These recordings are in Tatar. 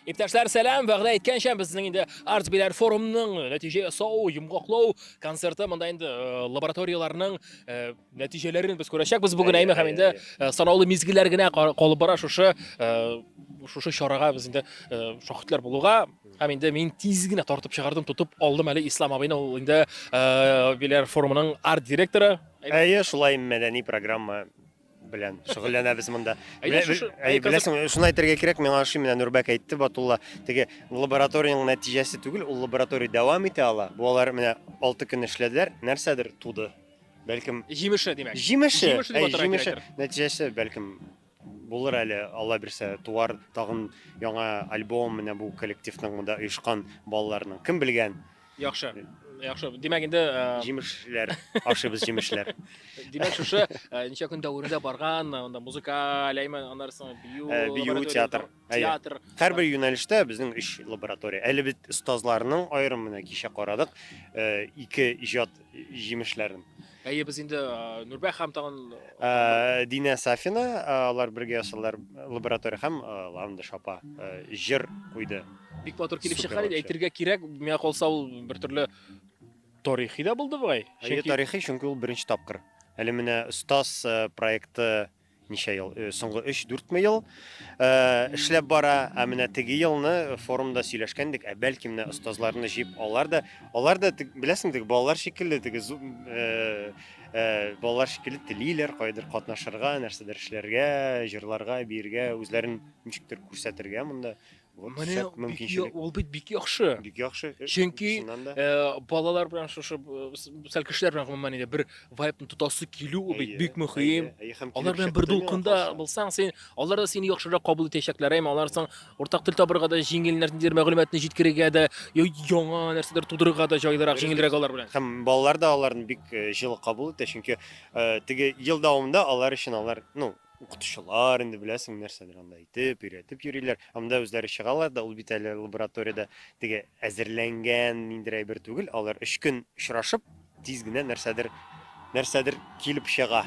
Иптәшләр, сәлам! Вәгъдә иткәнчә, безнең инде Арт Биләр форумның нәтиҗә ясау, йомгаклау концерты монда инде э, лабораторияләрнең э, нәтиҗәләрен без күрәчәкбез бүген, әйме, һәм инде э, санаулы мизгелләр генә калып бара шушы шушы чарага без инде шаһитләр булуга. Һәм инде мин тиз генә тартып чыгардым, тотып алдым әле Ислам абыйны, ул инде Биләр форумының арт-директоры. Әйе, шулай мәдәни программа белән шөгыльләнәбез монда. Әй, беләсең, шуны әйтергә кирәк, миңа ошый, менә Нурбәк әйтте, Батулла, теге лабораториянең нәтиҗәсе түгел, ул лаборатория дәвам итә ала. Бу алар менә 6 көн эшләделәр, нәрсәдер туды. Бәлкем җимеше, димәк. Җимеше, әй, җимеше, нәтиҗәсе бәлкем булыр әле, Алла бирсә, туар тагын яңа альбом менә бу коллективның монда оешкан балаларның. Кем белгән? Яхшы. Яхшы. Димәк инде э, җимешләр ашыйбыз җимешләр. Димәк шушы э, ничә көн дәверендә барган, э, анда музыкаль, әйме, аннары соң бию, э, бию, театр. Театр. Һәрбер юнәлештә безнең өч лаборатория. Әле бит остазларның аерым менә кичә карадык, ике иҗат җимешләрен. Әйе, без инде Нурбәк һәм тагын Динә Сафина, алар бергә ясалар лаборатория һәм Ландыш апа җыр куйды. Бик матур килеп чыккан иде, әйтергә кирәк, миңа калса ул бер төрле тарихи да булды бугай. Әйе, тарихи, чөнки ул беренче тапкыр. Әле менә Остаз проекты ничә ел, соңгы 3-4 ел эшләп бара, ә менә теге елны форумда сөйләшкән идек, ә бәлки менә остазларны җыеп, алар да, алар да, беләсең, теге балалар шикелле, теге балалар шикелле телиләр кайдыр катнашырга, нәрсәдер эшләргә, җырларга, биергә, үзләрен ничектер күрсәтергә монда. Вот Менә шәп мөмкинчелек. Ул бит бик яхшы. Бик яхшы. Чөнки э, балалар белән шушы сәл кешеләр белән гомумән инде бер вайбны тотасы килү ул бит бик мөһим. Алар белән бер дулкында булсаң, син алар да сине яхшырак кабул итәчәкләр, әмма алар соң уртак тел табырга да җиңел, нәрсәдер мәгълүматны җиткерергә дә, яңа нәрсәдер тудырырга да җайлырак, җиңелрәк алар белән. Һәм балалар да аларны бик җылы кабул итә, чөнки теге ел дәвамында алар өчен алар, ну, укытучылар инде беләсең нәрсәдер анда әйтеп, өйрәтеп йөриләр. Ә монда үзләре чыгалар да, ул бит әле лабораториядә теге әзерләнгән ниндидер әйбер түгел, алар өч көн очрашып, тиз генә нәрсәдер нәрсәдер килеп чыга.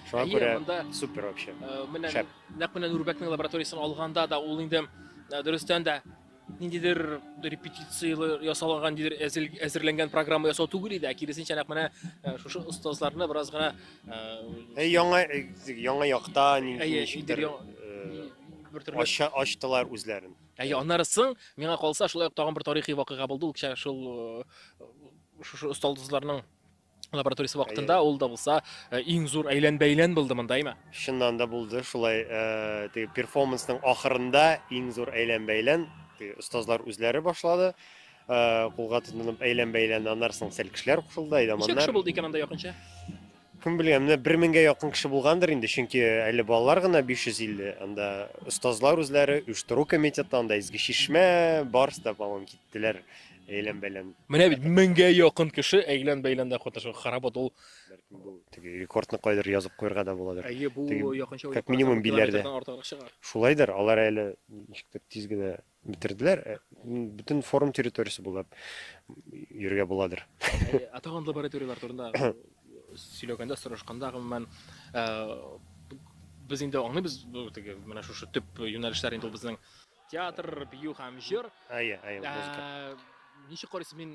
Шуңа Әйе, күрә монда, супер вообще. Э, менә Шәп. Нәкъ менә Нурбәкнең лабораториясен алганда да ул инде э, дөрестән дә ниндидер репетицияләр ясалган, ниндидер әзерләнгән программа ясау түгел иде, ә киресенчә нәкъ менә э, шушы остазларны бераз гына э, яңа э, яңа якта ничектер бер төрле ачтылар үзләрен. Әйе, аннары соң миңа калса шулай ук тагын бер тарихи вакыйга булды, ул кичә шул шушы остазларның лабораториясе вакытында ул да булса э, иң зур әйлән-бәйлән булды монда, әйме? Чыннан да булды шулай, э, теге перформансның ахырында иң зур әйлән-бәйлән, теге остазлар үзләре башлады. Э, кулга тотынып әйлән-бәйлән, аннан соң сәл кешеләр кушылды, әйдаманнар. Ничә кеше булды икән анда якынча? Кем белгән, менә 1000-гә якын кеше булгандыр инде, чөнки әле балалар гына 550, анда остазлар үзләре, оештыру комитеты, анда Изге Чишмә, барысы да, по-моему, киттеләр әйлән-бәйлән. Менә бит меңгә якын кеше әйлән-бәйләндә катнаша. Харабат ул. Бәлкем бу теге рекордны кайдыр язып куярга да буладыр. Әйе, бу якынча как минимум Биләрдә. Шулайдыр, алар әле ничектер тиз генә бетерделәр. Э, бөтен форум территориясе буйлап йөрергә буладыр. Әйе, ә тагын лабораторияләр турында сөйләгәндә, сорашканда, гомумән, э, без инде аңлыйбыз, теге менә шушы төп юнәлешләр инде ул безнең Театр, бию һәм җыр. Әйе, әйе, музыка. Ә, ничек карыйсыз, мин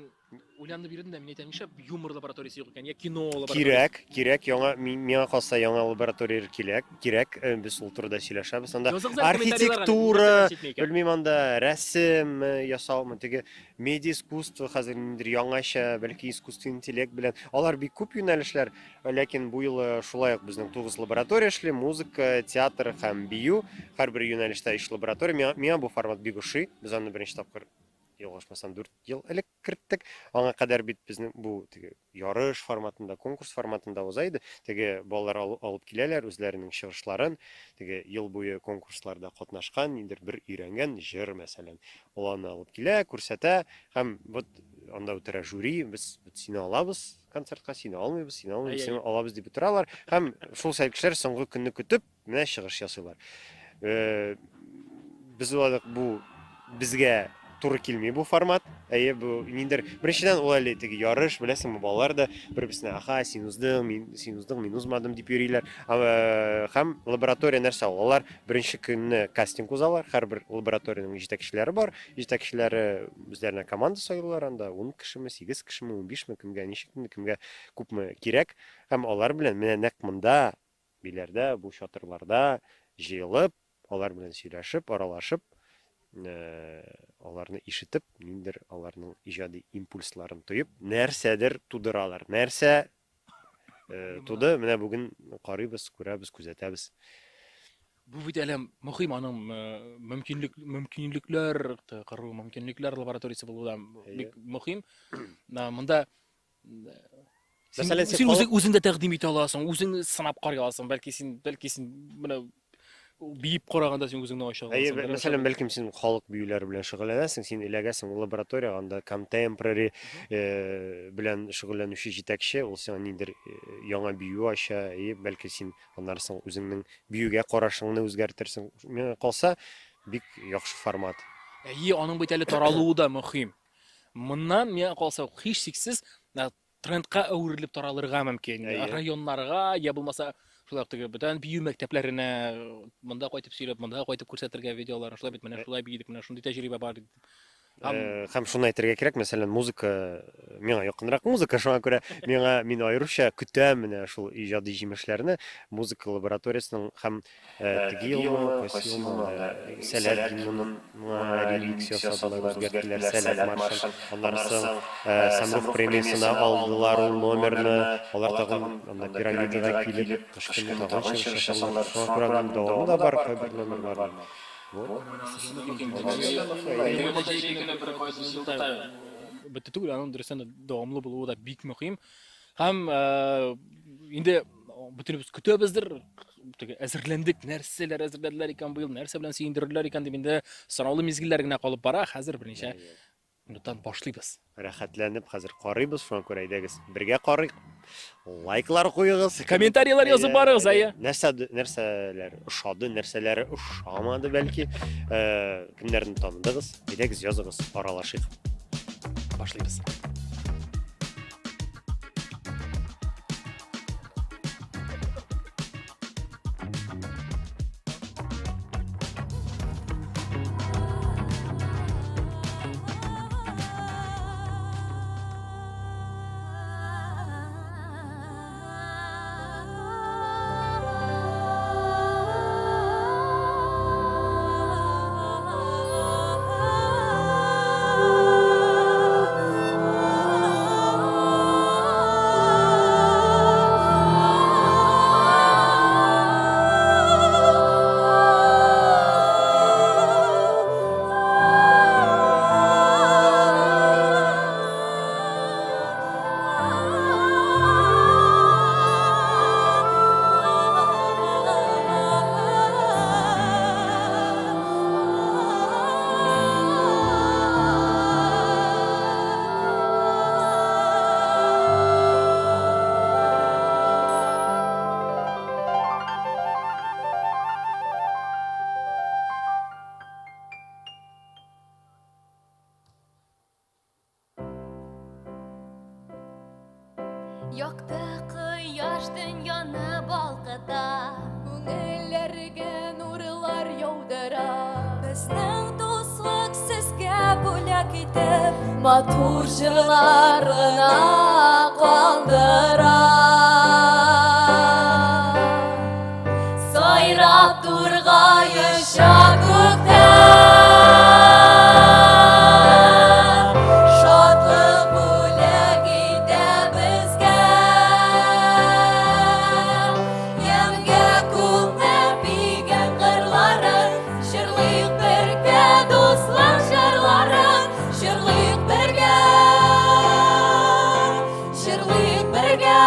уйланып йөрдем дә, мин әйтәм, нишләп юмор лабораториясе юк икән, я кино лабораториясе? Кирәк, кирәк, яңа, миңа калса, яңа лаборатория кирәк, кирәк, э, без ул турыда сөйләшәбез. Анда Языгыз әле комментарийларга, архитектура, нәрсәдән җитми икән? белмим, анда рәсем э, ясаумы, теге медиа искусство хәзер ниндидер яңача, бәлки искусственный интеллект белән. Алар бик күп юнәлешләр. Ләкин бу юлы шулай ук безнең 9 лаборатория эшли, музыка, театр һәм бию. Һәрбер юнәлештә 3 лаборатория. Миңа, миңа бу формат бик ошый. Без аны беренче тапкыр, ялгышмасам, 4 ел элек керттек. Аңа кадәр бит безнең бу теге ярыш форматында, конкурс форматында уза иде. Теге балалар алып киләләр үзләренең чыгышларын, теге ел буе конкурсларда катнашкан, ниндидер бер өйрәнгән җыр, мәсәлән. Ул аны алып килә, күрсәтә һәм вот анда утыра жюри, без вот сине алабыз, концертка сине алмыйбыз, сине алмыйбыз, сине алабыз дип утыралар. Һәм шул сәлкешләр соңгы көнне көтеп, менә чыгыш ясыйлар. Э, без уйладык, бу безгә туры килми бу формат. Әйе, бу ниндер, беренчедән, ул әле теге ярыш, беләсеңме, балалар да бер-берсенә, аха, син уздың, мин, син уздың, мин узмадым дип йөриләр. Һәм лаборатория нәрсә ул? Алар беренче көнне кастинг узалар, һәрбер лабораториянең җитәкчеләре бар. Җитәкчеләре үзләренә команда сайлыйлар анда, 10 кешеме, 8 кешеме, 15 ме, кемгә ничек инде, кемгә күпме кирәк. Һәм алар белән менә нәкъ монда, Биләрдә, бу чатырларда җыелып, алар белән сөйләшеп, аралашып, аларны ишетеп, ниндидер аларның иҗади импульсларын тоеп, нәрсәдер тудыралар. Нәрсә туды, менә бүген карыйбыз, күрәбез, күзәтәбез. Бу бит әле мөһим аның мөмкинлек мөмкинлекләр кору, мөмкинлекләр лабораториясе булуы да бик мөһим. Монда Син, Мәсәлән, син үзең, үзең дә тәкъдим итә аласың, үзең сынап карый аласың. Бәлки син, бәлки син менә биеп караганда син үзеңне ача аласың. Әйе, мәсәлән, бәлкем син халык биюләре белән шөгыльләнәсең, син эләгәсең лабораториягә, анда контемпорари э, белән шөгыльләнүче җитәкче, ул сиңа ниндидер э, яңа бию ача, әйе, бәлки син аннары соң үзеңнең биюгә карашыңны үзгәртерсең. Миңа калса, бик яхшы формат. Әйе, аның бит әле таралуы да мөһим. Моннан миңа калса, һичшиксез трендка әверелеп таралырга мөмкин. Районнарга, я булмаса, шулай ук теге бүтән бию мәктәпләренә монда кайтып сөйләп, монда кайтып күрсәтергә видеоларын, шулай бит, менә шулай биедек, менә шундый тәҗрибә бар дип. Һәм, һәм шуны әйтергә кирәк, мәсәлән, музыка миңа якынрак музыка, шуңа күрә миңа мин аеруча көтәм менә шул иҗади җимешләрне музыка лабораториясенең һәм Теге елмы, кайсы елмы анда Сәләт гимнына ремикс ясадылар, үзгәрттеләр Сәләт маршын. Аннары соң Самрух премиясенә алдылар ул номерны. Алар тагын анда Пирамидага килеп, кыш көне тагын чыгыш ясадылар. Шуңа күрә аның дәвамы да бар кайбер номерларның. Вот. Бетте түгел, аның дөрестән дә дәвамлы булуы да бик мөһим. Һәм инде бөтенебез көтәбездер, теге әзерләндек, нәрсәләр әзерләделәр икән быел, нәрсә белән сөендерерләр икән дип инде санаулы мизгелләр генә калып бара. Хәзер берничә минуттан башлыйбыз. Рәхәтләнеп хәзер карыйбыз, шуңа күрә әйдәгез бергә карыйк. Лайклар куегыз. Комментарийлар язып барыгыз, әйе. Нәрсә нәрсәләр ошады, нәрсәләре ошамады бәлки. Кемнәрне таныдыгыз? Әйдәгез языгыз, аралашыйк. Башлыйбыз. Якты кояш дөньяны балкыта, Күңелләргә нурлар яудыра. Безнең дуслык сезгә бүләк итеп, Матур җырлар гына калдыра. Сайрап тургай оча күктә, Шатлык бүләк итә безгә. Ямьгә күмеп иген кырларын, Җырлыйк бергә дуслык җырларын, Җырлыйк бергә, җырлыйк бергә.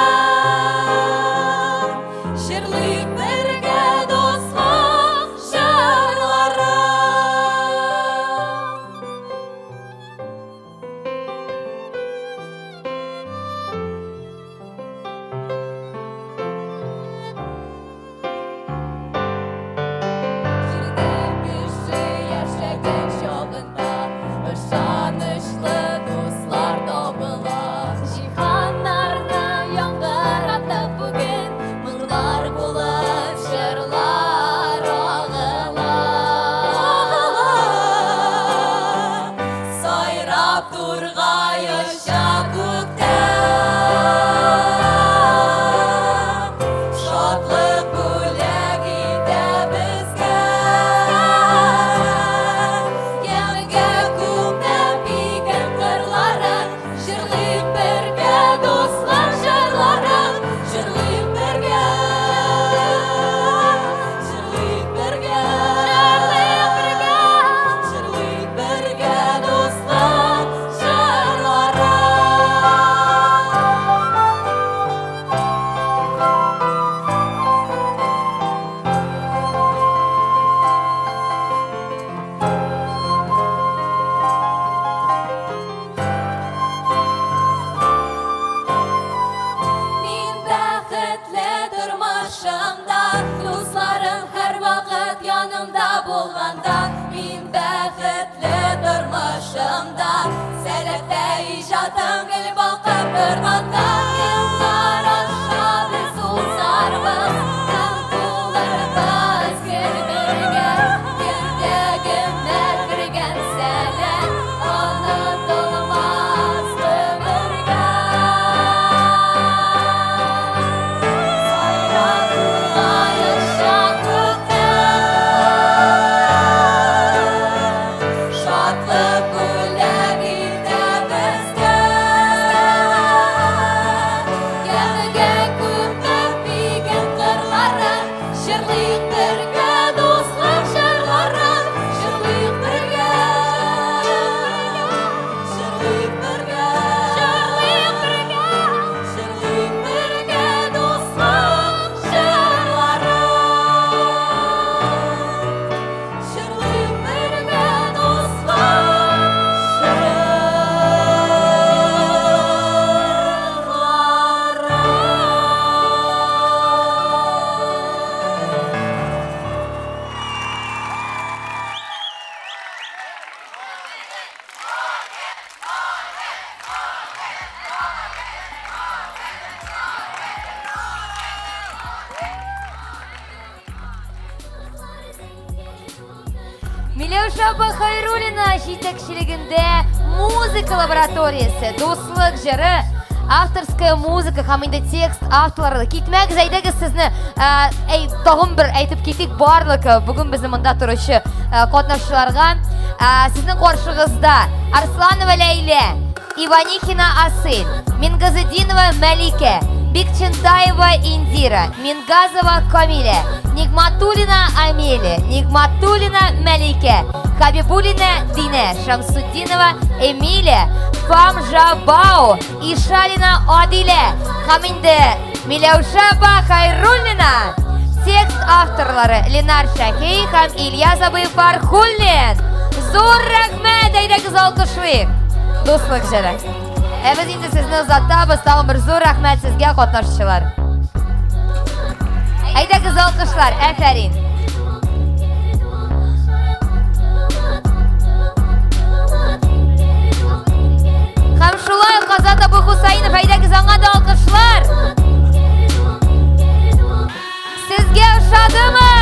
булганда, мин бәхетле тормышымда. Сәләттә иҗатым гел балкып торганда, еллар аша без узарбыз һәм булырбыз гел бергә. Йөрәгемә кергән сәләт онытылмас гомергә. Сайрап тургай оча күктә, Шатлык бүләк итә безгә. Ямьгә күмеп иген кырларын, Җырлыйк бергә дуслык җырларын, Җырлыйк бергә, җырлыйк бергә, җырлыйк бергә, җырлыйк бергә дуслык җырларын. Җырлыйк бергә дуслык җырларын. Миләүшә апа Хайруллина җитәкчелегендә музыка лабораториясе, дуслык җыры, авторская музыка һәм инде текст авторлары. Китмәгез, әйдәгез сезне, әй, тагын бер әйтеп китик, барлык бүген безнең монда торучы катнашучыларга. Сезнең каршыгызда Арсланова Ләйлә, Иванихина Асель, Мингазетдинова Мәликә, Бикчентаева Индира, Мингазова Камилә, Нигматуллина Амелия, Нигматуллина Мәликә, Хабибуллина Динә, Шамсутдинова Эмилия, Фамжабао, Ишалина Адилә һәм инде Миләүшә апа Хайруллина. Текст авторлары Ленар Шәхи һәм Ильяс абый Фархуллин. Зур рәхмәт, әйдәгез алкышлыйк. Дуслык җыры. Ә без инде сезне озатабыз. Тагын бер зур рәхмәт сезгә, катнашучылар. Әйдәгез алкышлар, әфәрин. Һәм шулай ук Азат абый Хусаинов, әйдәгез аңа да алкышлар. Сезгә ошадымы?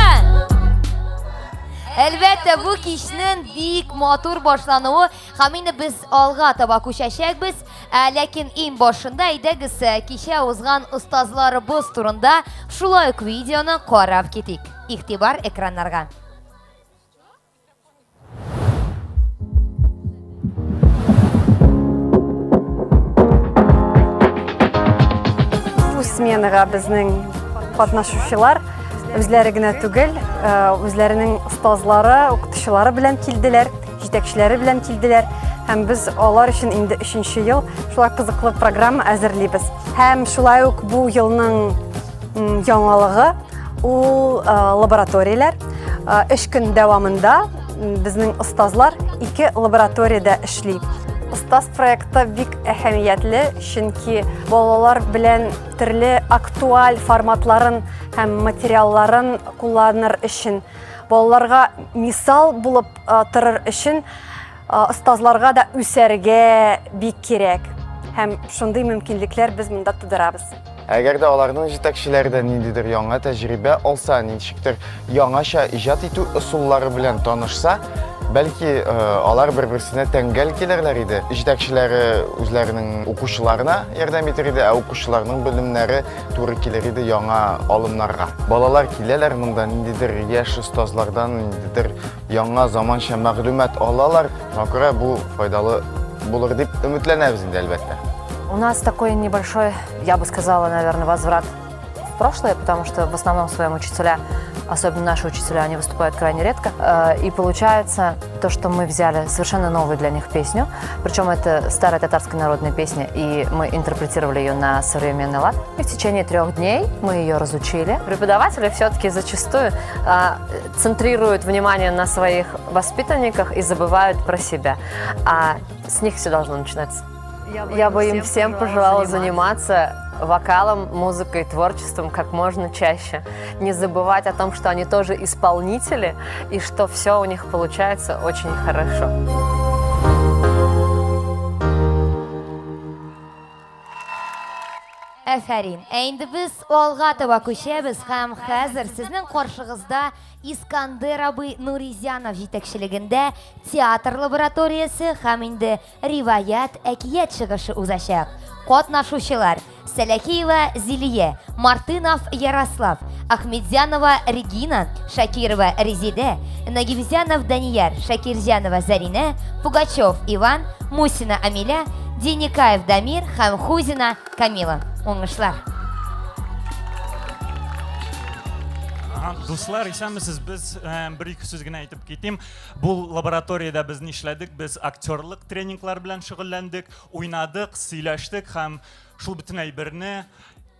Әлбәттә, бу кичнең бик матур башлануы һәм инде без алга таба күчәчәкбез. Ә, ләкин иң башында әйдәгез кичә узган остазларыбыз турында шулай ук видеоны карап китик. Игътибар экраннарга. Бу сменага безнең катнашучылар үзләре генә түгел, үзләренең остазлары, укытучылары белән килделәр, җитәкчеләре белән килделәр. Һәм без алар өчен инде өченче ел шулай кызыклы программа әзерлибез. Һәм шулай ук бу елның яңалыгы ул лабораторияләр. Өч көн дәвамында безнең остазлар ике лабораториядә эшли. Остаз проекты бик әһәмиятле, чөнки балалар белән төрле актуаль форматларын һәм материалларын кулланыр өчен, балаларга мисал булып торыр өчен остазларга да үсәргә бик кирәк. Һәм шундый мөмкинлекләр без монда тудырабыз. Әгәр дә аларның җитәкчеләре дә ниндидер яңа тәҗрибә алса, ничектер яңача иҗат итү ысуллары белән танышса, бәлки э, алар бер-берсенә тәңгәл килерләр иде. Җитәкчеләре үзләренең укучыларына ярдәм итер иде, ә укучыларның белемнәре туры килер иде яңа алымнарга. Балалар киләләр монда ниндидер яшь остазлардан ниндидер яңа заманча мәгълүмат алалар. Шуңа күрә бу файдалы булыр дип өметләнәбез инде, әлбәттә. У нас такой небольшой, я бы сказала, наверное, возврат в прошлое, потому что в основном своем учителя, особенно наши учителя, они выступают крайне редко. И получается то, что мы взяли совершенно новую для них песню, причем это старая татарская народная песня, и мы интерпретировали ее на современный лад. И в течение 3 дней мы ее разучили. Преподаватели все-таки зачастую центрируют внимание на своих воспитанниках и забывают про себя. А с них все должно начинаться. Я бы им всем пожелала заниматься. вокалом, музыкой, творчеством как можно чаще. Не забывать о том, что они тоже исполнители и что все у них получается очень хорошо. Әфәрин. Ә инде без алга таба күчәбез һәм хәзер сезнең каршыгызда Искандер абый Нуризянов җитәкчелегендә театр лабораториясе һәм инде Риваять әкият чыгышы узачак. Катнашучылар: Сәләхиева Зилия, Мартынов Ярослав, Ахметзянова Регина, Шакирова Резидә, Нагимзянов Данияр, Шакирзянова Заринә, Пугачев Иван, Мусина Амиля, Деникаев Дамир һәм Хузина Камила. Уңышлар! Дуслар, исәнмесез. Без э, бер-ике сүз генә әйтеп китим. Бу лабораториядә без нишләдек? Без актерлык тренинглар белән шөгыльләндек, уйнадык, сөйләштек һәм шул бөтен әйберне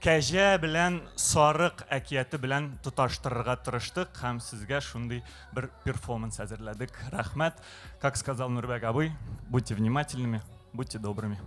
кәҗә белән сарык әкияте белән тоташтырырга тырыштык һәм сезгә шундый бер перформанс әзерләдек. Рәхмәт. Как сказал Нурбәк абый, будьте внимательными, будьте добрыми.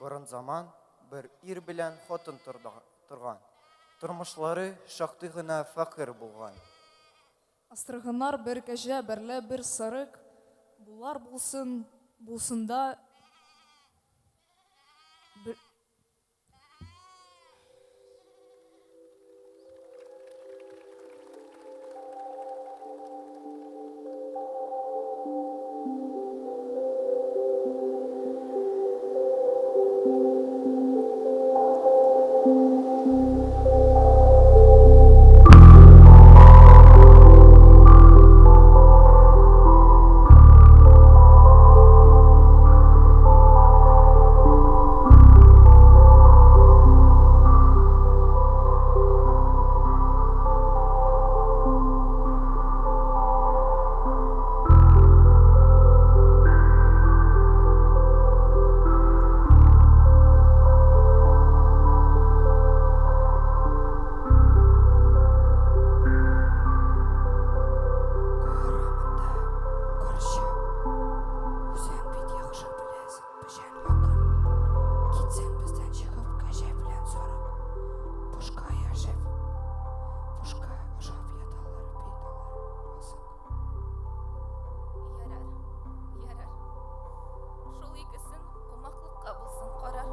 Борын заман бер ир белән хатын торган. Тормышлары шактый гына фәкыйрь булган. Астраханнар бер кәҗә берлә бер сарык Болар булсын, булсын да бер. Кара монда, карчык. Үзең бит яхшы беләсең, печән хакын. Китсен бездән чыгып кәҗә белән сарык. Бушка яшәп, бушка ашап яталар бит алар азык. Ярар, ярар. Шул икесен кумаклыкка булсын карар.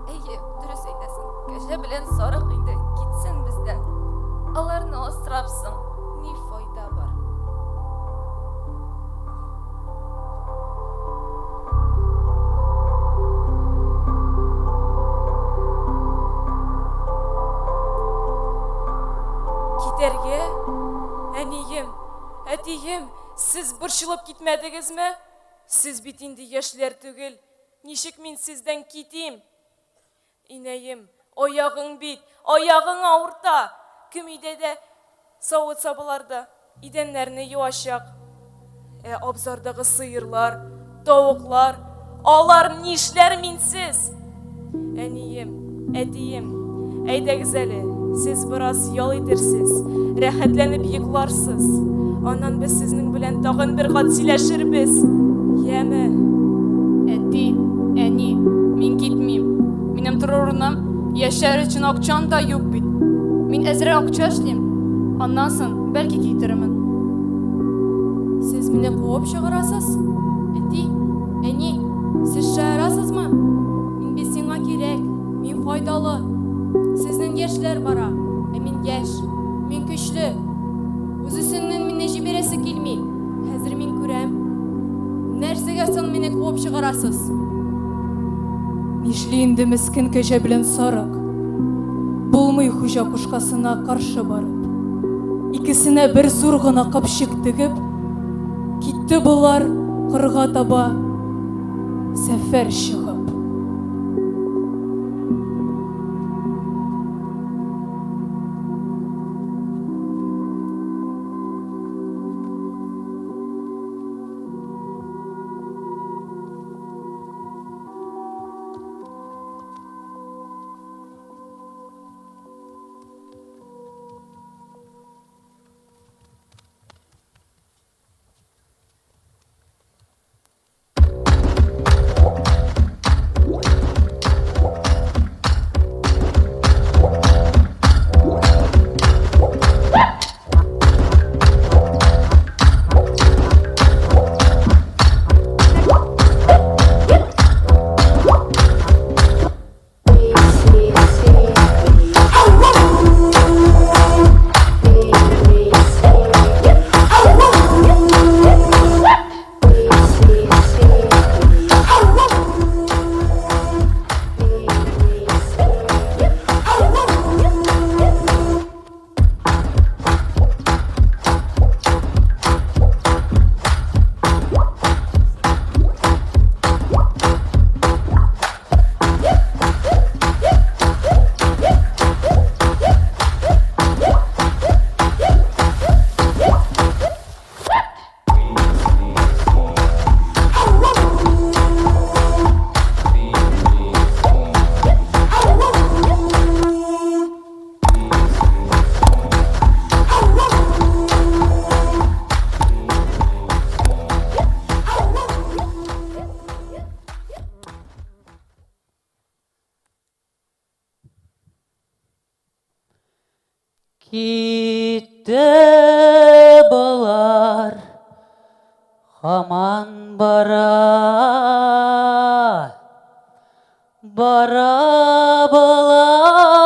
Әйе, дөрес әйтәсең. Кәҗә белән сарык инде китсен бездән. Аларны асрапсың, ни файда бар? Китәргә, әнием. Әтием, сез борчылып китмәдегезме? Сез бит инде яшьләр түгел, ничек мин сездән китим? Инәем, аягың бит, аягың авырта! Кем өйдә дә савыт-сабаларда, идәннәрне юачак? Ә абзардагы сыерлар, тавыклар, алар нишләр минсез? Әнием, әтием, әйдәгез әле, сез бераз ял итерсез, рәхәтләнеп йокларсыз. Аннан без сезнең белән тагын бер кат сөйләшербез. Яме? Әти, әни, мин китмим. Минем торыр урыным, яшәр өчен акчам да юк бит. Мин әзрәк акча эшлим, аннан соң бәлки китерермен. Сез мине куып чыгарасыз? Әти, әни, сез шаярасызмы? Мин бит сиңа кирәк, мин файдалы. Сезнең яшьләр бара, ә мин яшь, мин көчле. Үзесеннән мине җибәрәсе килми. Хәзер мин күрәм. Нәрсәгә соң мине куып чыгарасыз? Нишли инде мескен кәҗә белән сарык? Булмый хуҗа кушкасына каршы барып. Икесенә бер зур гына капчык тегеп, китте болар кырга таба сәфәр чыгып. Китте болар, һаман бара, бара болар.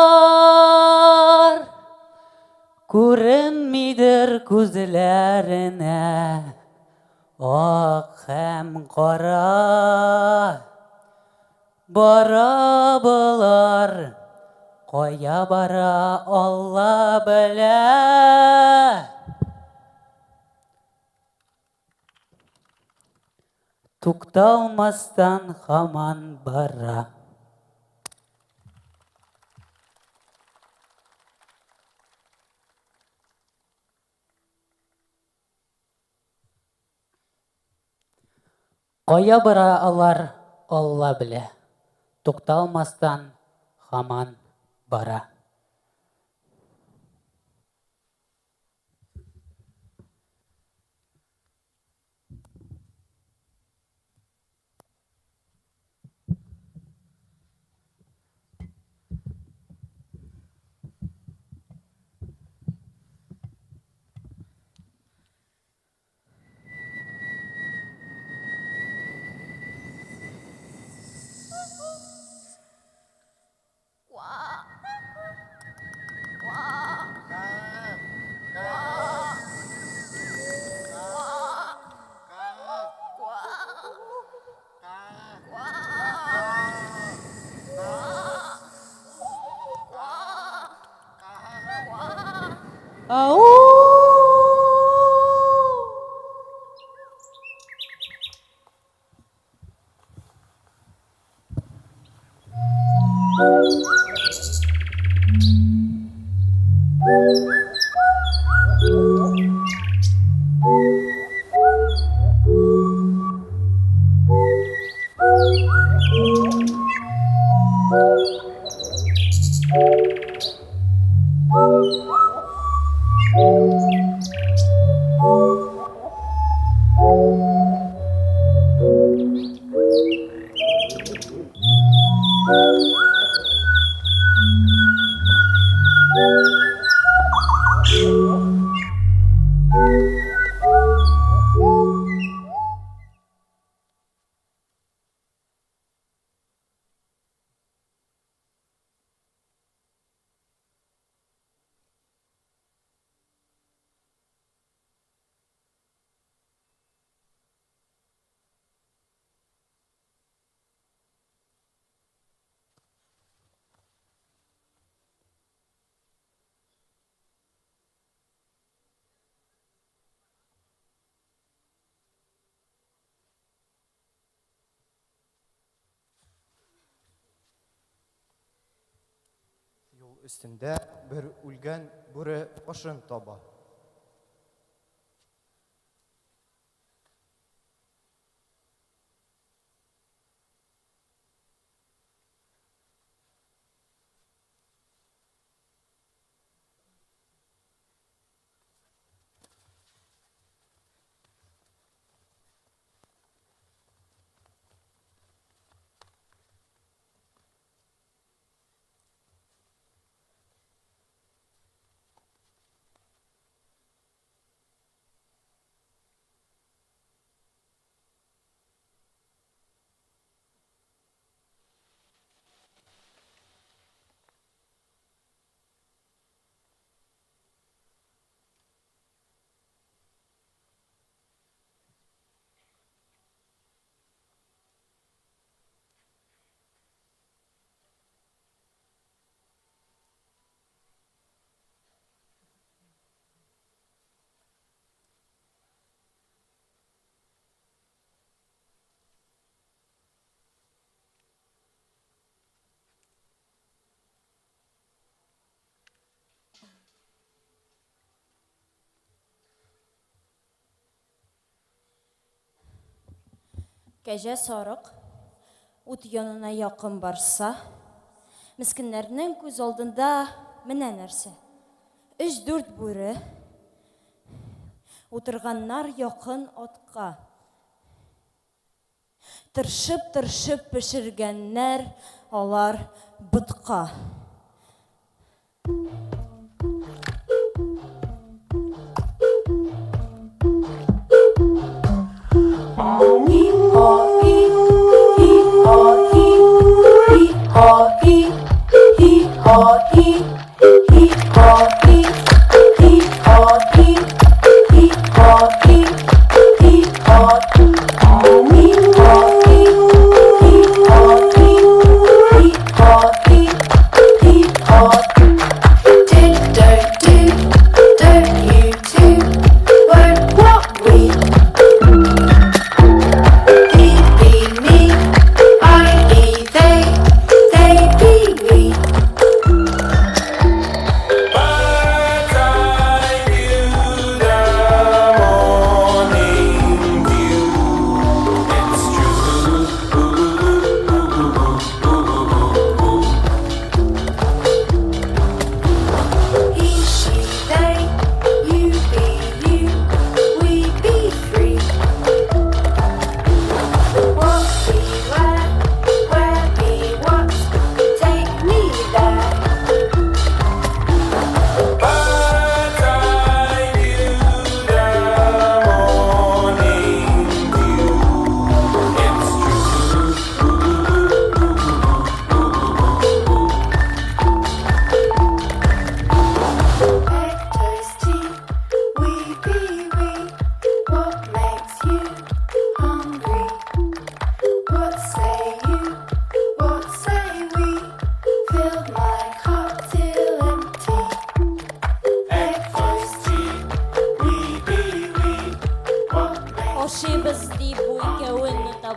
Күренмидер күзләренә ак һәм кара. Бара болар, кая бара Алла белә. Тукталмастан һаман бара. Кая бара алар, Алла белә. Тукталмастан һаман бара. Юл өстендә бер үлгән бүре башын таба. Кәҗә сарык ут янына якын барса, мескеннәрнең күз алдында менә нәрсә. Өч-дүрт бүре утырганнар якын атка. Тыршып-тыршып пешергәннәр алар ботка.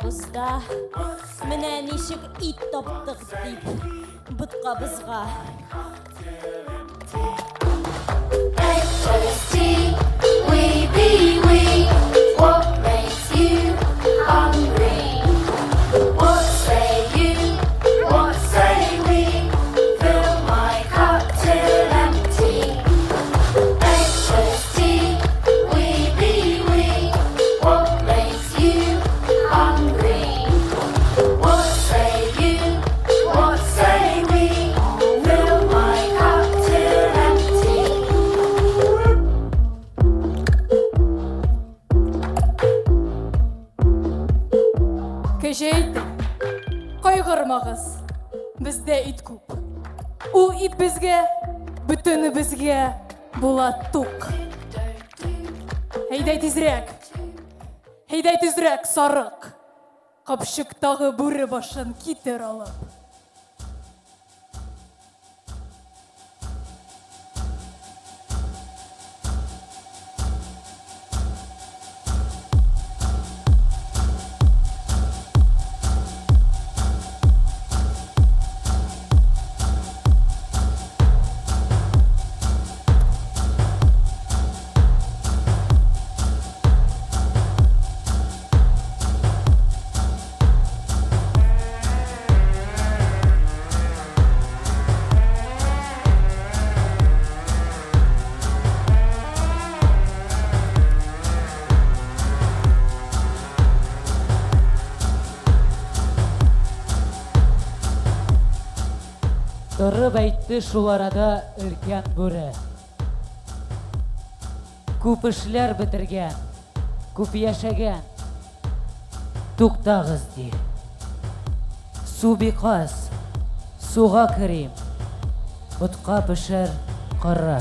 Арабызда. Менә ничек ит таптык дип боткабызга. Кәҗә әйтте, кайгырмагыз, бездә ит күп. Ул ит безгә, бөтенебезгә була тук. Әйдә тизрәк, әйдә тизрәк, сарык. Капчыктагы бүре башын китер алып. Торып әйтте шул арада өлкән бүре. Күп эшләр бетергән, күп яшәгән. Туктагыз, ди. Су бик аз, суга керим. Ботка пешер коры.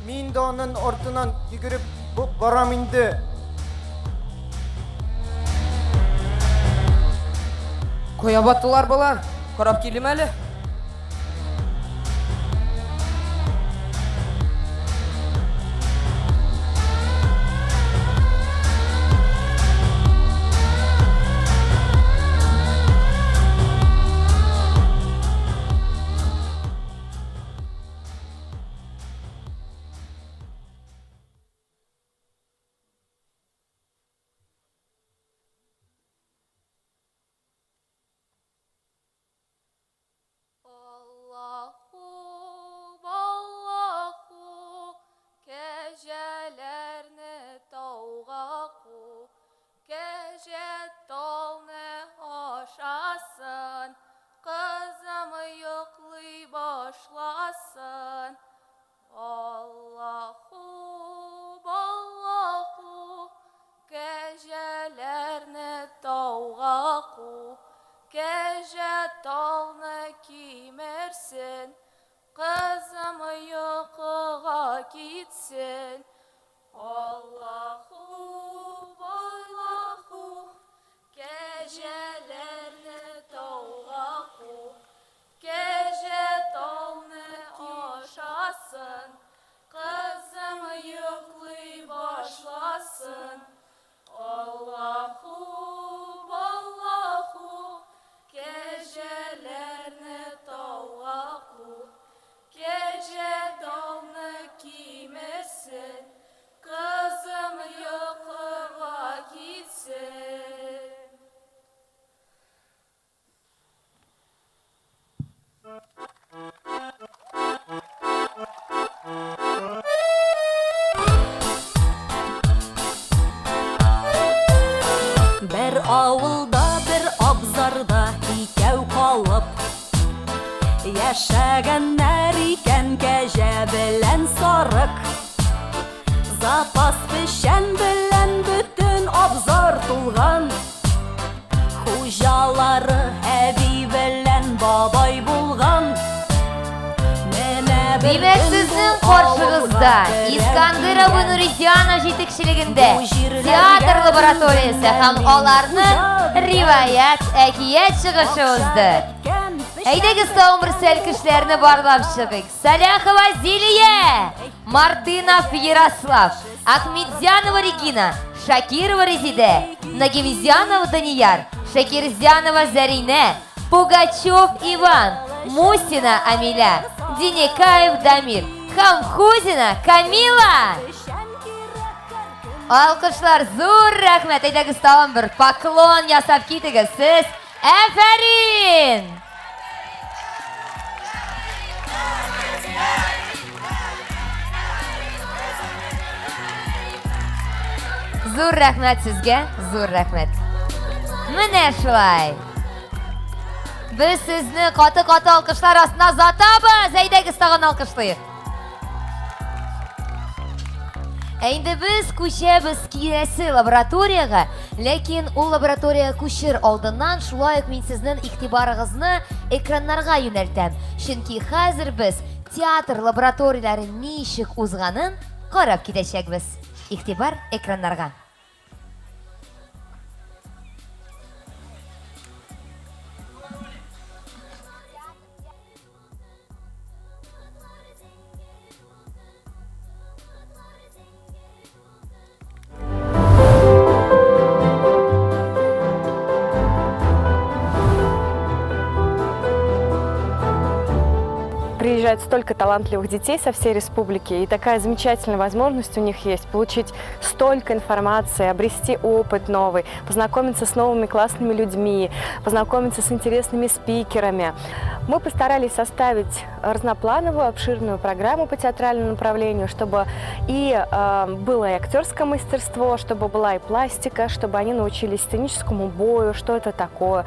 Мин дә аның артыннан йөгереп барам инде. Кая баттылар болар? Карап килим әле. Аллаһу, Аллаһу, кәҗәләрне тауга ку, кәҗә талны ашасын, кызым йоклый башласын. Аллаһу, Аллаһу, кәҗәләрне тауга ку, кәҗә талны кимерсен, кызым йокыга китсен. Аллаһу, Аллаһу, кәҗәләрне тауга ку, Кәҗә талны ашасын, Кызым йоклый башласын. Аллаһу, Аллаһу, Кәҗәләрне тауга ку, Кәҗә талны кимерсен, Кызым йоклый. Авылда бер абзарда икәү калып Яшәгәннәр икән кәҗә белән сарык. Запас печән белән бөтен абзар тулган. Хуҗалары әби белән бабай булган. Менә бер Димәк, көн сезнең бу каршыгызда авылга Искандер абый керәм Нуризянов җитәкчелегендә Бу җирләргә театр лабораториясе һәм мин аларның хуҗа риваять әкият чыгышы узды. Әйдәгез тагын бер сәлкешләрне барлап чыгыйк. Саляхова Зилия, Мартынов Ярослав, Ахмедзянова Регина, Шакирова Резидә, Нагимзянов Данияр, Шакирзянова Зәринә, Пугачев Иван, Мусина Амиля, Деникаев Дамир һәм Хузина Камила! Алкышлар, зур рәхмәт! Әйдәгез тагын бер поклон ясап китегез. Сез Әфәрин! Зур рәхмәт сезгә, зур рәхмәт. Менә шулай. Без сезне каты-каты алкышлар астына озатабыз. Әйдәгез тагын алкышлыйк. Ә инде без күчәбез киләсе лабораториягә, ләкин ул лабораториягә күчер алдыннан шулай ук мин сезнең игътибарыгызны экраннарга юнәлтәм. Чөнки хәзер без театр лабораторияләре ничек узганын карап китәчәкбез. Игътибар экраннарга. Приезжает столько талантливых детей со всей республики, и такая замечательная возможность у них есть получить столько информации, обрести опыт новый, познакомиться с новыми классными людьми, познакомиться с интересными спикерами. Мы постарались составить разноплановую, обширную программу по театральному направлению, чтобы и было и актерское мастерство, чтобы была и пластика, чтобы они научились сценическому бою, что это такое,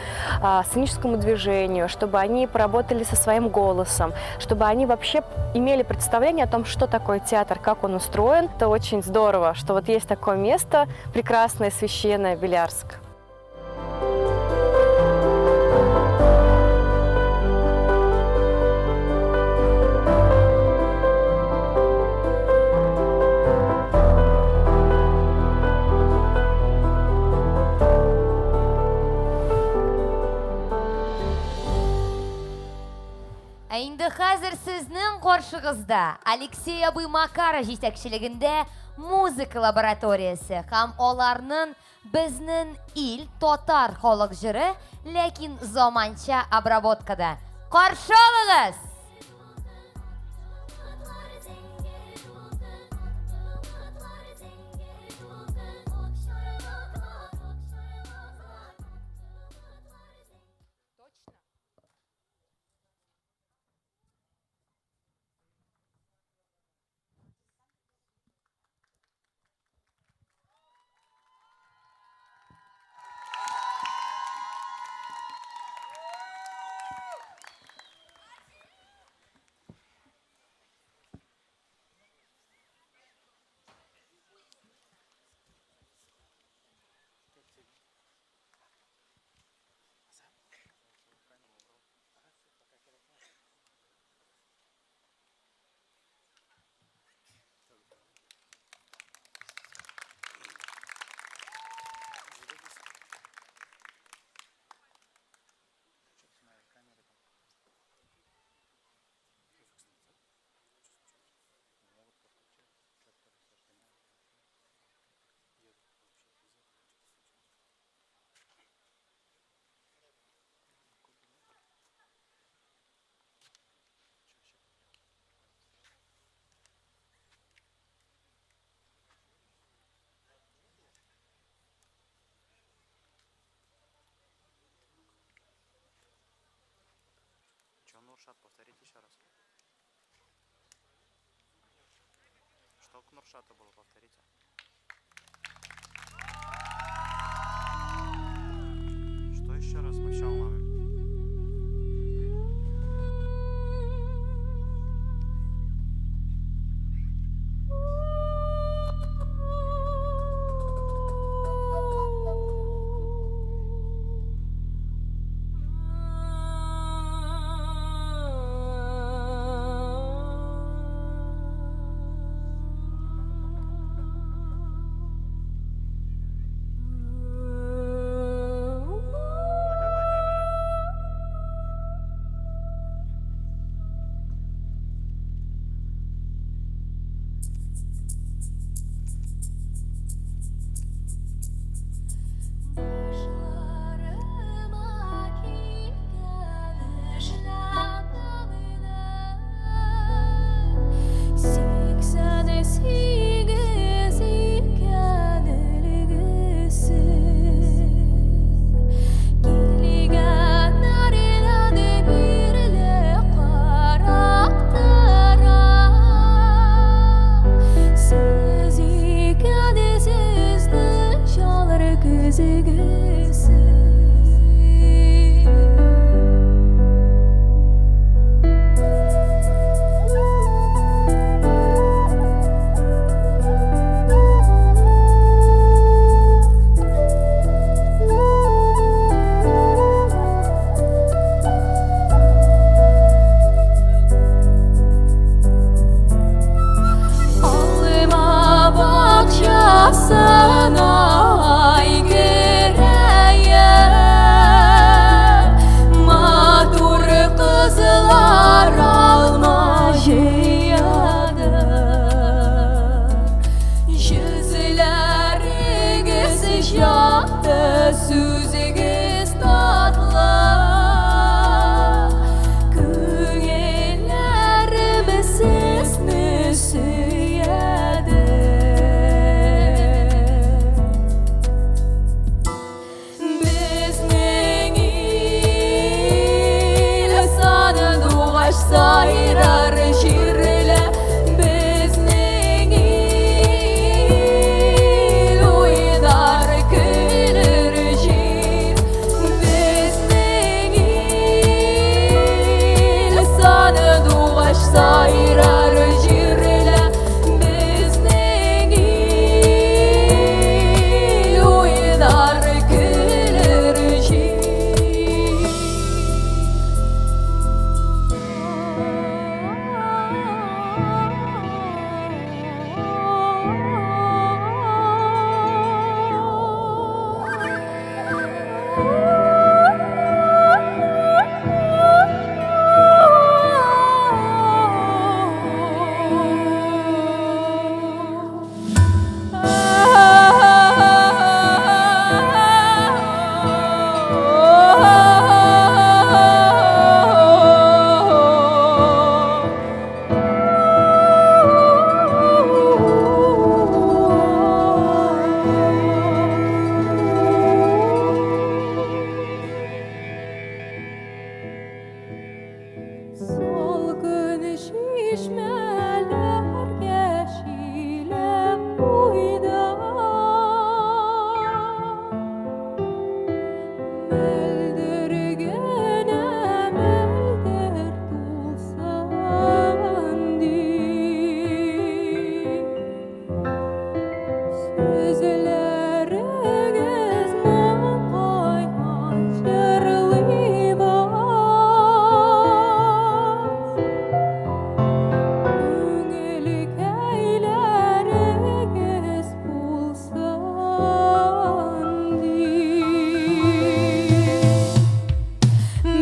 сценическому движению, чтобы они поработали со своим голосом, чтобы они вообще имели представление о том, что такое театр, как он устроен. Это очень здорово, что вот есть такое место прекрасное, священное, Белярск. Ә инде хәзер сезнең каршыгызда Алексей абый Макаров җитәкчелегендә музыка лабораториясе һәм аларның Безнен ил татар халык җыры, ләкин заманча обработкада. Каршы алыгыз! Че, Нуршат, повторите еще раз. Что к Нуршату было, повторите. Сүзегез сез. Алма бакчасына керәем, Матур кызлар алма җыяды. Йөзләрегез якты, сүзегез татлы. Күңелләрем сезне сөяде. Безнең ил сандугач сайрар җирлә, безнең ил уйнар көлер җир. Безнең ил сандугач сайрар җирлә, безнең ил уйнар көлер җир. Салкын чишмәләргә чиләк куйдым. Мөлдер генә мөлдер тулсын дип. Сүзләрегез моңайган җырлыйбыз. Күңелкәйләрегез булсын дип.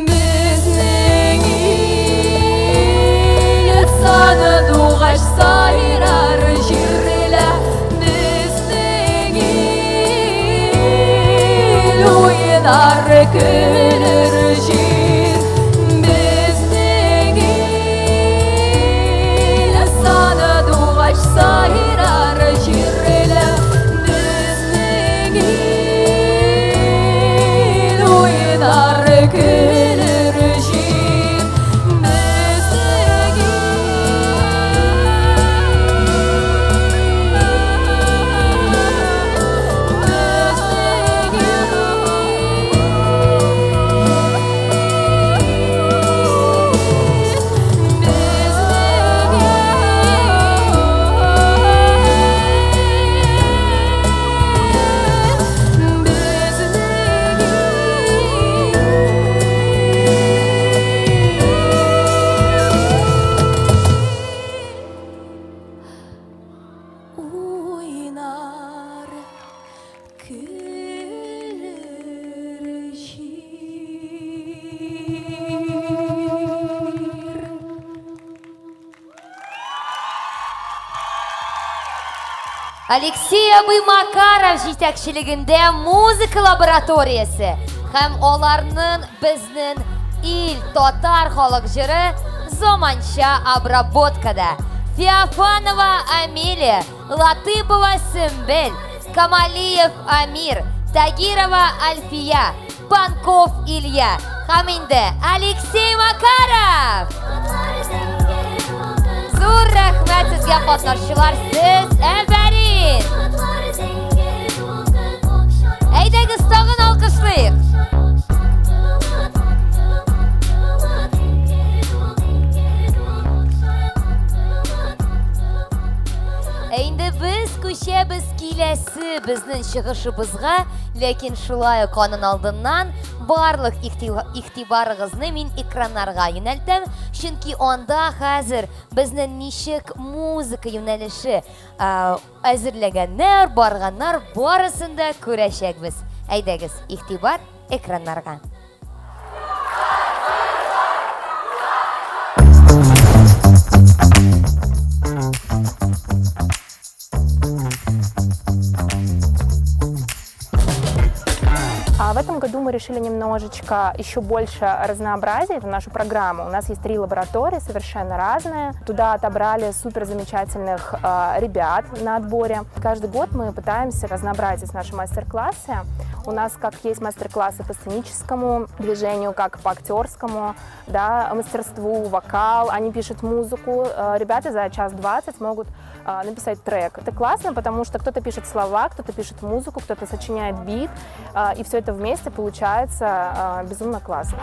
Безнең ил сандугач сайрар җирлә, безнең ил уйнар көлер җир. Безнең ил сандугач сайрар җирлә, безнең ил уйнар көлер җир. Безнең Уйнар көлер җир. Алексей абый Макаров җитәкчелегендә музыка лабораториясе һәм аларның безнең ил татар халык җыры заманча обработкада. Феофанова Амелия, Латыпова Сөмбел, Камалиев Амир, Тагирова Альфия, Панков Илья һәм инде Алексей Макаров! Зур рәхмәт сезгә, катнашчылар, сез әфәрин! Әйдәгез! безнең чыгышыбызга, ләкин шулай ук аның алдыннан барлык игътибарыгызны мин экраннарга юнәлтәм, чөнки анда хәзер безнең ничек музыка юнәлеше әзерләгәннәр, барганнар, барысын да күрәчәкбез. Әйдәгез, игътибар экраннарга. А в этом году мы решили немножечко еще больше разнообразить нашу программу. У нас есть три лаборатории, совершенно разные. Туда отобрали супер замечательных ребят на отборе. Каждый год мы пытаемся разнообразить наши мастер-классы. У нас как есть мастер-классы по сценическому движению, как по актерскому, да, мастерству, вокал. Они пишут музыку. Ребята за час 20 могут написать трек. Это классно, потому что кто-то пишет слова, кто-то пишет музыку, кто-то сочиняет бит, и все это вместе получается безумно классно.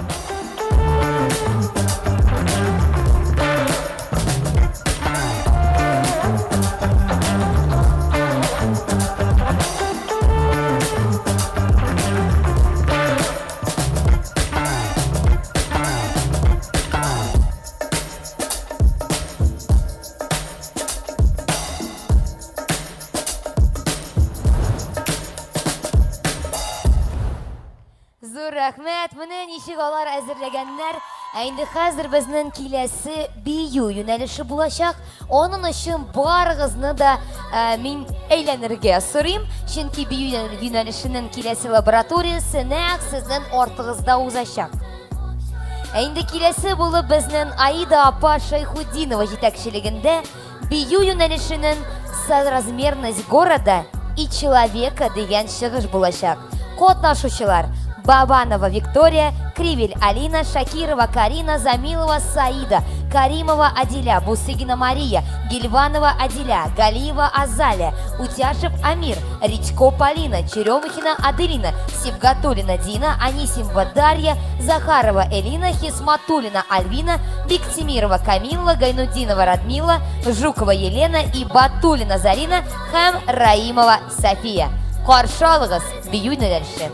Зур рәхмәт. Менә ничек алар әзерләгәннәр. Ә инде хәзер безнең киләсе бию юнәлеше булачак. Аның өчен барыгызны да ә, мин әйләнергә сорыйм, чөнки бию юнәлешенең киләсе лабораториясе нәкъ сезнең артыгызда узачак. Ә инде киләсе булып безнең Аида апа Шайхутдинова җитәкчелегендә бию юнәлешенең Соразмерность города и человека дигән чыгыш булачак. Катнашучылар Бабанова Виктория, Кривель Алина, Шакирова Карина, Замилова Саида, Каримова Адиля, Бусыгина Мария, Гильванова Адиля, Галиева Азалия, Утяшев Амир, Редько Полина, Черемухина Аделина, Сибгатулина Дина, Анисимова Дарья, Захарова Элина, Хисматулина Альвина, Биктимирова Камилла, Гайнудинова Радмила, Жукова Елена и Батулина Зарина, һәм Раимова София. Каршы алыгыз, бию юнәлеше.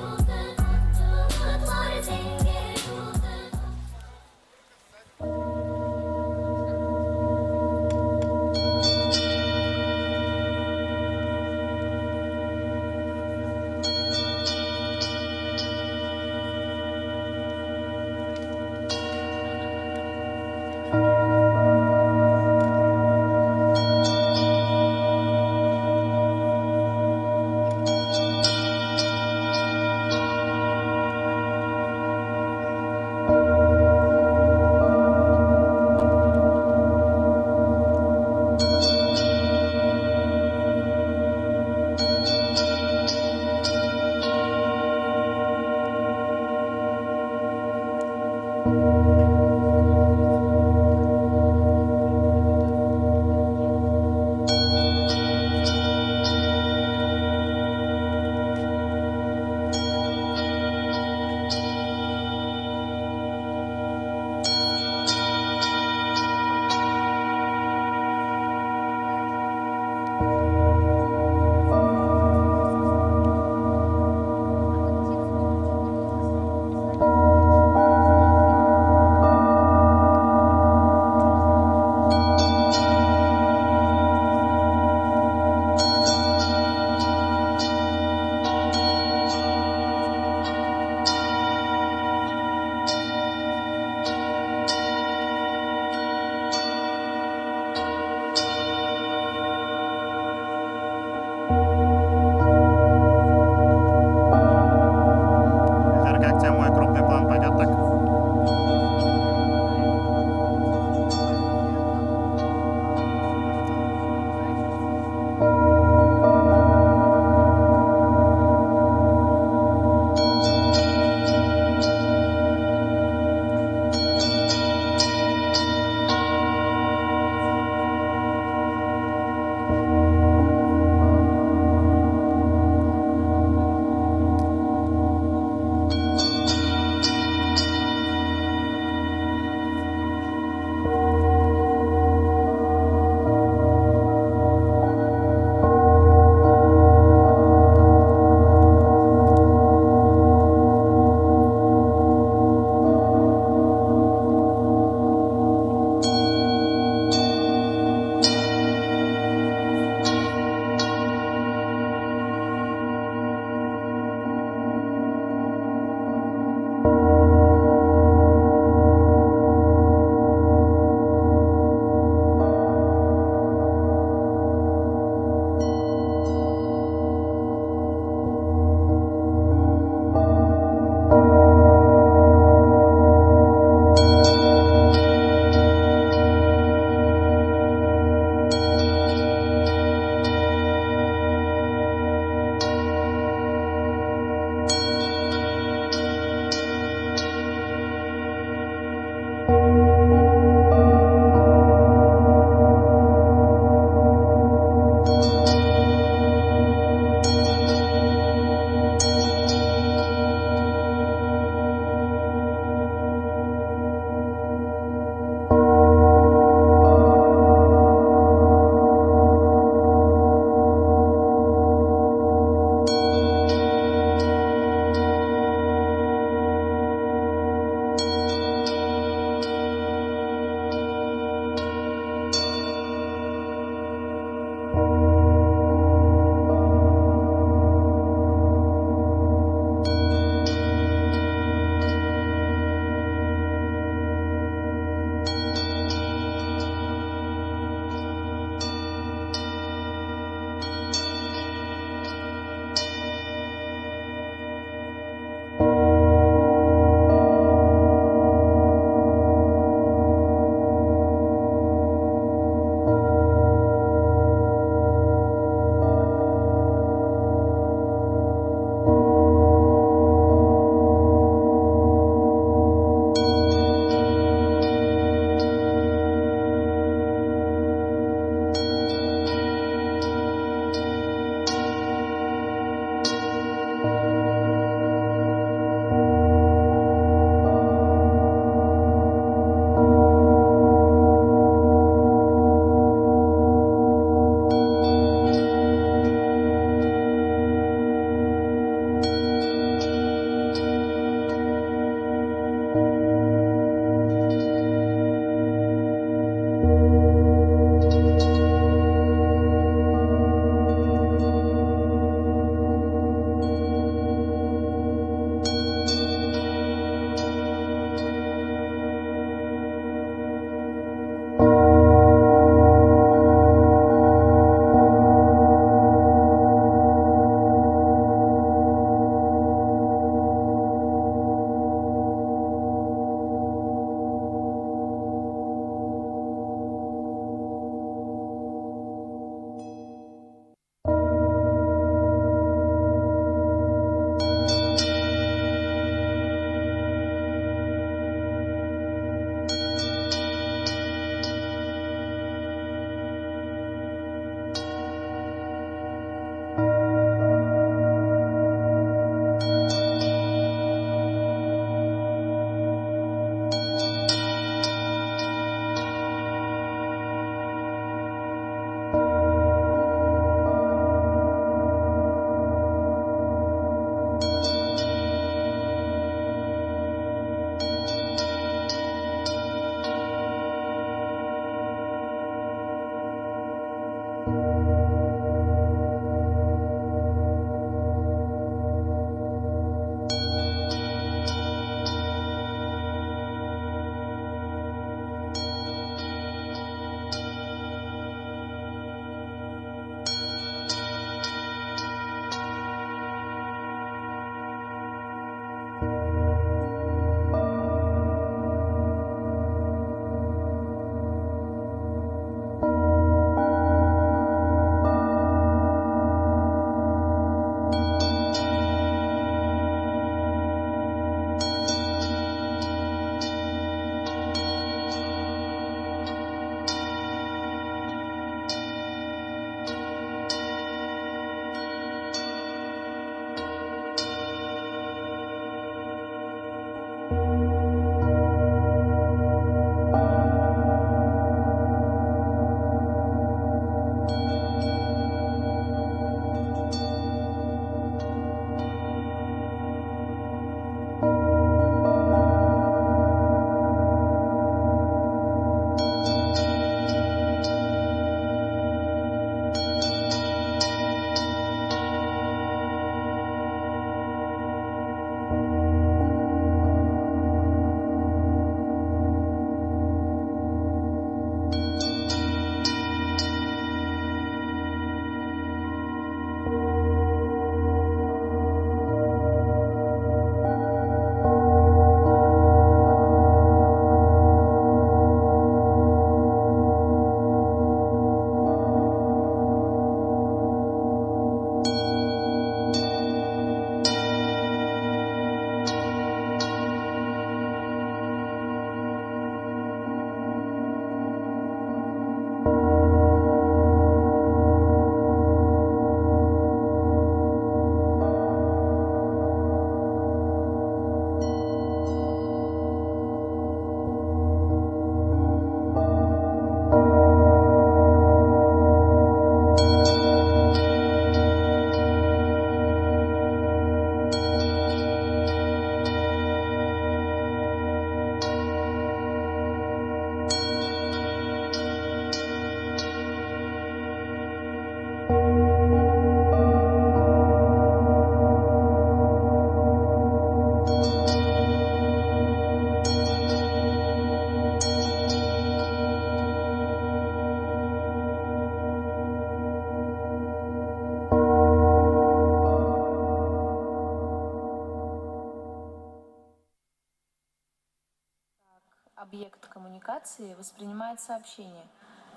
Объект коммуникации воспринимает сообщение,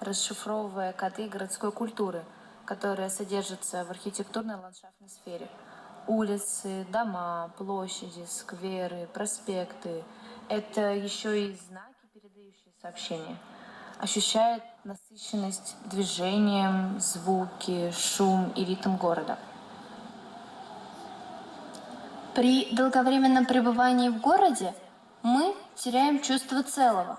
расшифровывая коды городской культуры, которые содержатся в архитектурно-ландшафтной сфере. Улицы, дома, площади, скверы, проспекты – это еще и знаки, передающие сообщение. Ощущает насыщенность движением, звуки, шум и ритм города. При долговременном пребывании в городе мы теряем чувство целого.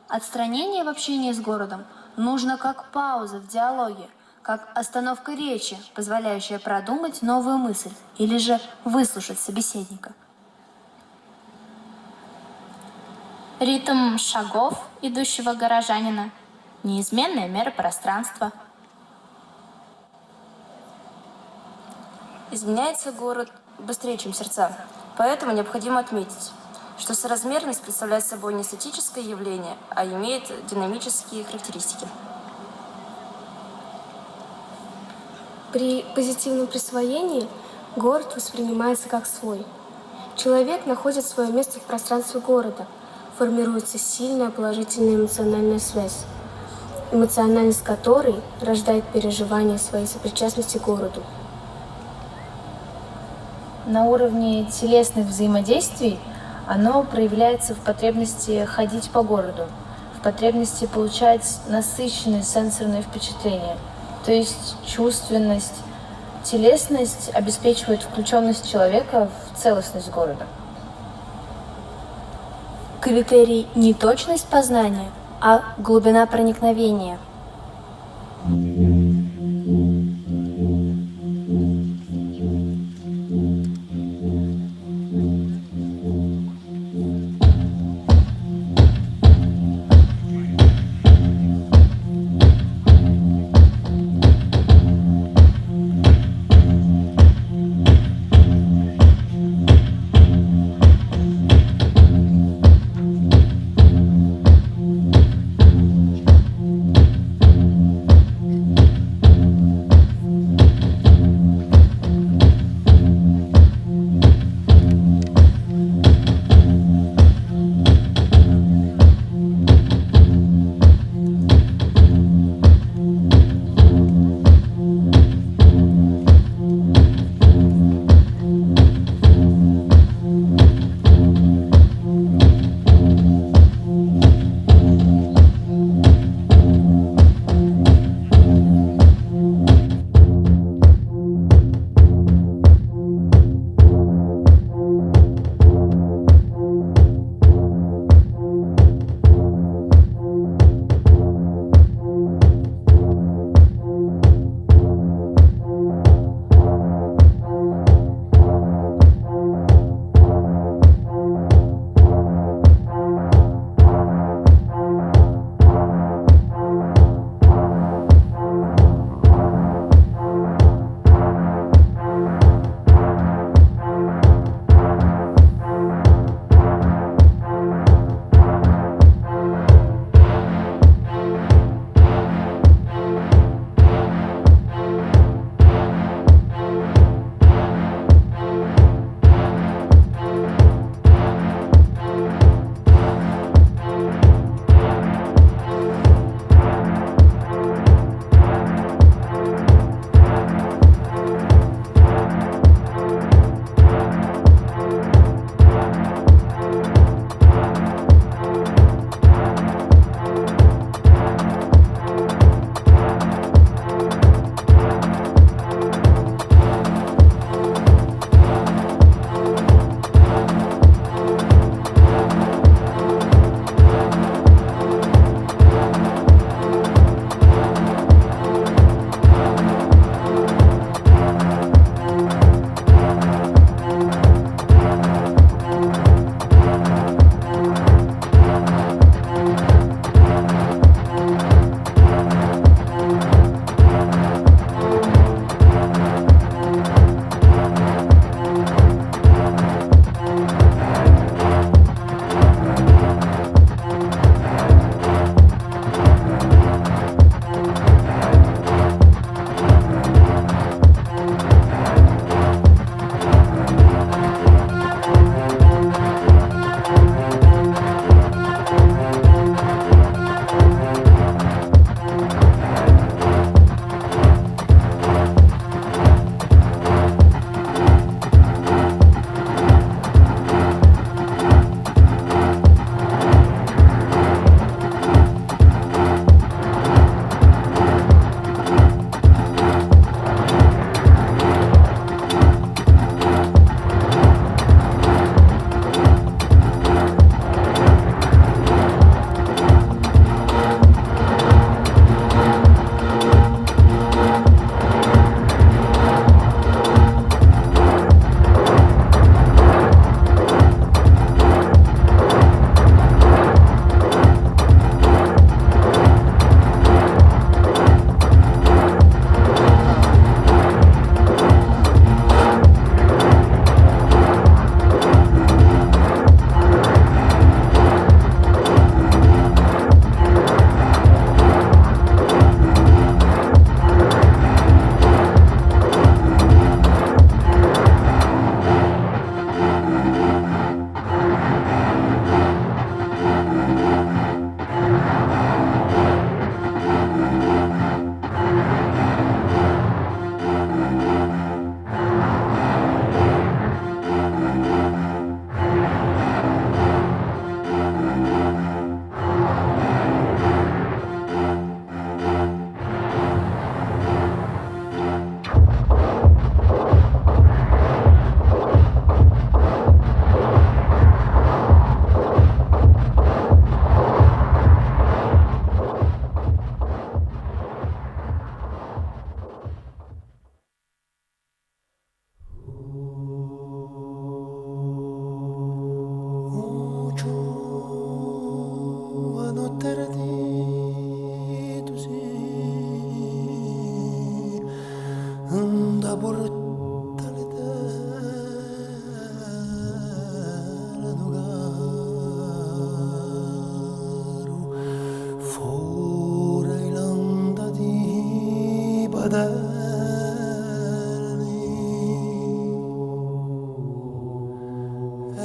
Отстранение в общении с городом нужно как пауза в диалоге, как остановка речи, позволяющая продумать новую мысль или же выслушать собеседника. Ритм шагов идущего горожанина – неизменная мера пространства. Изменяется город быстрее, чем сердца. Поэтому необходимо отметить, что соразмерность представляет собой не статическое явление, а имеет динамические характеристики. При позитивном присвоении город воспринимается как свой. Человек находит свое место в пространстве города, формируется сильная положительная эмоциональная связь, эмоциональность которой рождает переживание своей сопричастности к городу. На уровне телесных взаимодействий оно проявляется в потребности ходить по городу, в потребности получать насыщенные сенсорные впечатления, то есть чувственность, телесность обеспечивает включенность человека в целостность города. Критерий не точность познания, а глубина проникновения.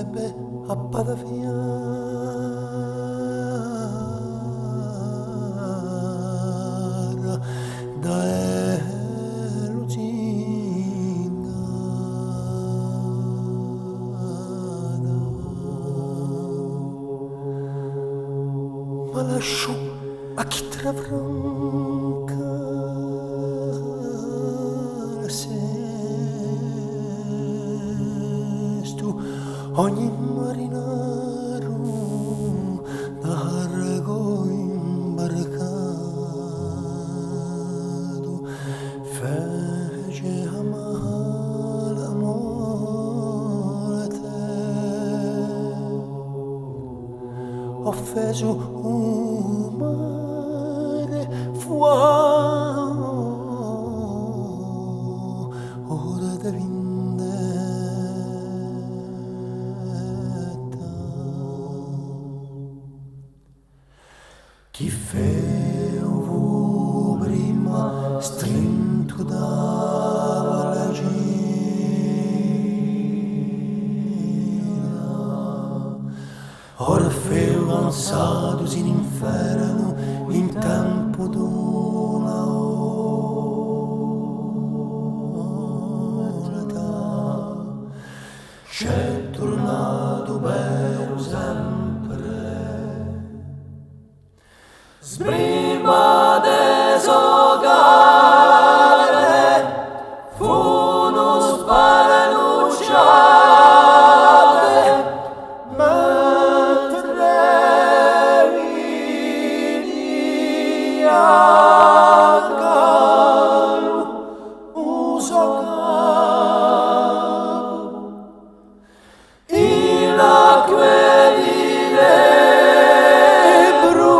Ebbe a fiara da Ma lasciò a chi travancare sesto ogni marinaro d'argo imbarcato fece a mala morte offeso un mare fuori da vendetta. Chi feu prima strinto dalla regina, Orfeu lançados in inferno in tempo d'una volta, c'è tornato per sempre. Sbrima desogare, funus parenunciate, mentre vinia galu uso capo, in acque di Ebro,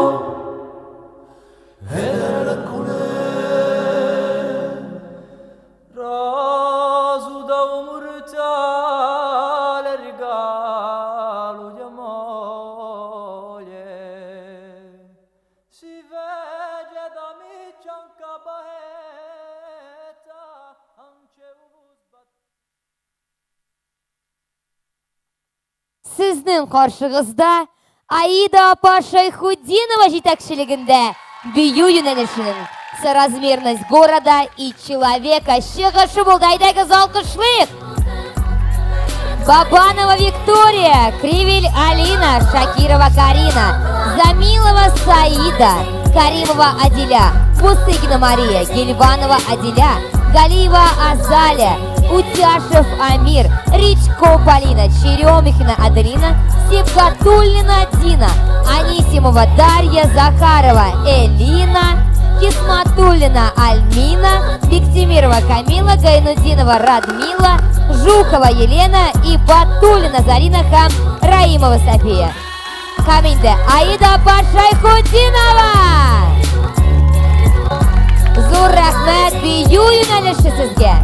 Razu da umurtale regalo di moglie si vede da mi cianca baeta anche Сезнең каршыгызда Аида апа Шәйхутдинова җитәкчелегендә бию юнәлешенең Соразмерность города и человека чыгышы булды. Әйдәгез, алкышлыйк! Бабанова Виктория, Кривель Алина, Шакирова Карина, Замилова Саида, Каримова Аделя, Пустыгина Мария, Гельванова Аделя, Галиева Азаля, Утяшев Амир, Ричко Полина, Черемихина Аделина, Севгатуллина Дина, Анисимова Дарья, Захарова Элина, Кисматуллина Альмина, Бектимирова Камила, Гайнудинова Радмила, Жукова Елена и Батулина Зарина Хам, Раимова София. Һәм инде Аида апа Шәйхутдинова! Зур рәхмәт бию юнәлеше сезгә!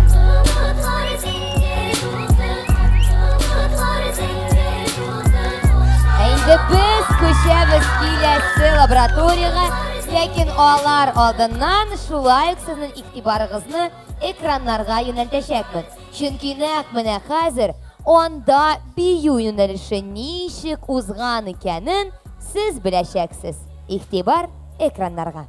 Ә инде без күчәбез киләсе лабораториягә, ләкин алар алдыннан шулай ук сезнең игътибарыгызны экраннарга юнәлтәчәкмен. Чөнки нәкъ менә хәзер анда бию юнәлеше ничек узган икәнен сез беләчәксез. Игътибар экраннарга!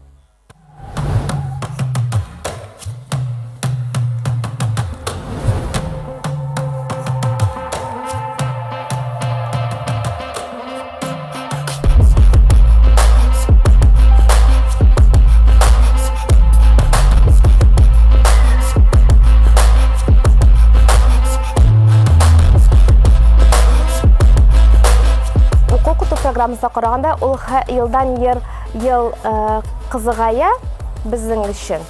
Уку укыту программасына караганда, ул елдан ел ел э, кызыгая безнең өчен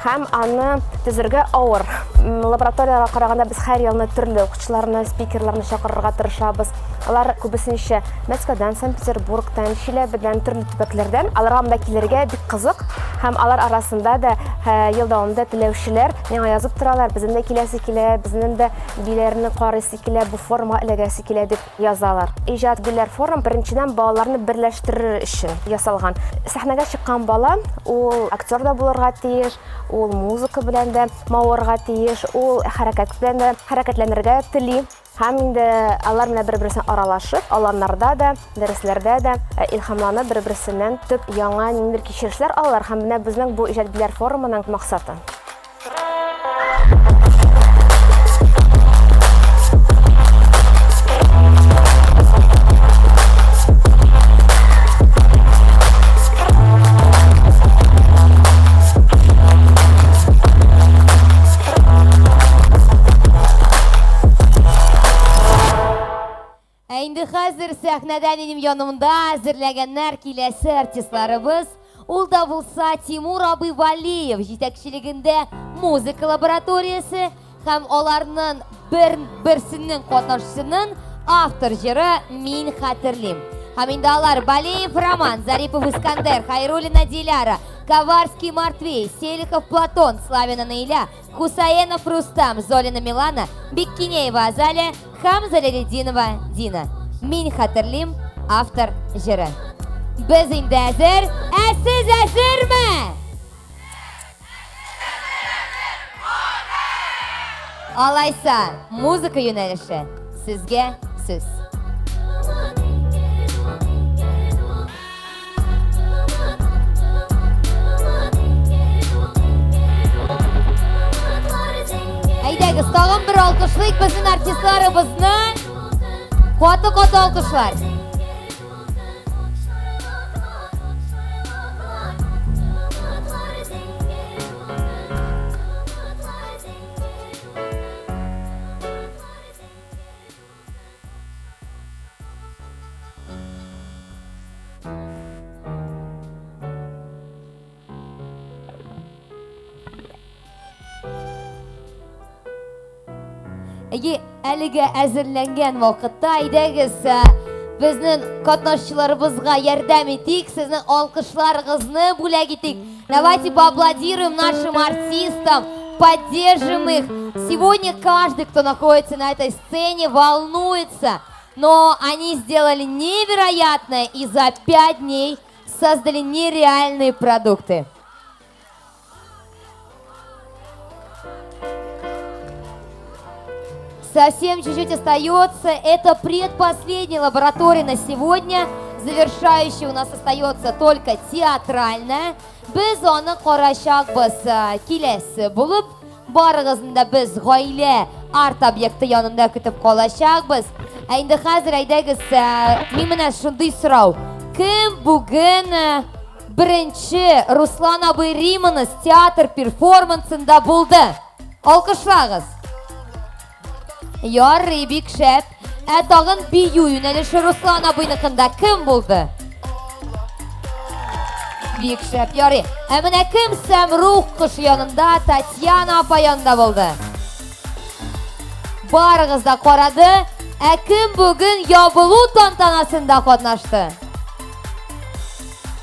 һәм аны төзергә авыр. Лабораторияләргә караганда без һәр елны төрле укытучыларны, спикерларны чакырырга тырышабыз. Алар күбесенчә Мәскәүдән, Санкт-Петербургтан, Чиләбедән, төрле төбәкләрдән. Аларга монда килергә бик кызык һәм алар арасында да ел дәвамында теләүчеләр миңа язып торалар, безнең дә киләсе килә, безнең дә биләрне карыйсы килә, бу форумга эләгәсе килә дип язалар. Иҗат биләр форум беренчедән балаларны берләштерер өчен ясалган. Сәхнәгә чыккан бала ул актер да булырга тиеш, ул музыка белән дә мавыгырга тиеш, ул хәрәкәт белән дә хәрәкәтләнергә тели. Һәм инде алар менә бер-берсен аралашып, аланнарда да, дәресләрдә дә э, илһамланып бер-берсеннән төп яңа ниндидер кичерешләр алалар һәм менә безнең бу иҗат биләр форумының максаты. Ә инде хәзер сәхнәдә минем янымда әзерләгәннәр киләсе артистларыбыз. Ул да булса Тимур абый Валиев җитәкчелегендә музыка лабораториясе һәм аларның бер берсенең катнашчысының автор җыры Мин хәтерлим. Һәм инде алар Балеев Роман, Зарипов Искандер, Хайруллина Диляра, Коварский Мартвей, Селихов Платон, Славина Наиля, Хусаенов Рустам, Золина Милана, Биккинеева Азалия һәм Залялетдинова Дина. Мин хәтерлим, автор җыры. Без инде әзер, ә сез әзерме? Алайса, музыка юнәлеше сезгә сүз. Әйдәгез, тагын бер алкышлыйк безнең артистларыбызны. Каты-каты алкышлар. Әйе, әлеге әзерләнгән вакытта әйдәгез, э, безнең катнашчыларыбызга ярдәм итик, сезнең алкышларыгызны бүләк итик. Давайте поаплодируем нашим артистам, поддержим их. Сегодня каждый, кто находится на этой сцене, волнуется. Но они сделали невероятное и за пять дней создали нереальные продукты. Совсем чуть-чуть остается. Это предпоследняя лаборатория на сегодня. Завершающая у нас остается только театральная. Без аны карачакбыз э, киләсе булып. Барыгызны да без гаилә арт-объекты янында көтеп калачакбыз. Ә инде хәзер әйдәгез, э, мин менә шундый сорау. Кем бүген э, беренче Руслан абый Риманов театр перформансында булды? Алкышлагыз. Ярый, бик шәп. Ә тагын бию юнәлеше Руслан абыйныкында кем булды? Бик шәп, ярый. Ә менә кем Сәмрух кош янында Татьяна апа янында булды? Барыгыз да карады. Ә кем бүген ябылу тантанасында катнашты?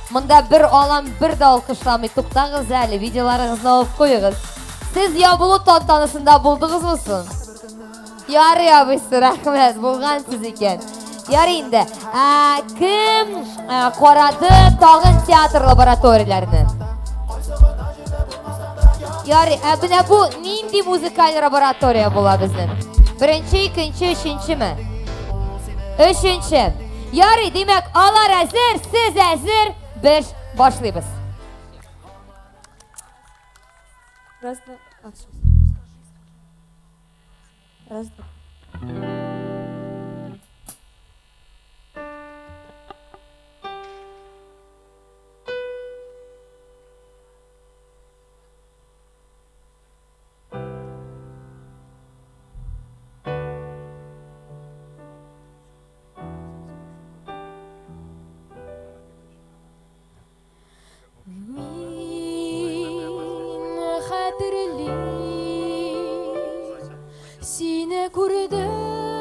Монда бер алам бер дә алкышламый. Туктагыз әле, видеоларыгызны алып куегыз. Сез ябылу тантанасында булдыгызмы соң? Ярый, абыйсы, рәхмәт, булгансыз икән. Ярый инде. Ә, кем ә, карады тагын театр лабораторияләрне? Ярый, ә менә бу нинди музыкаль лаборатория була безнең? Беренче, икенче, өченчеме? Өченче. Ярый, димәк, алар әзер, сез әзер, без башлыйбыз. Раз, два. А, всё. Раз, два. Мин хәтерлим, сине күрдем.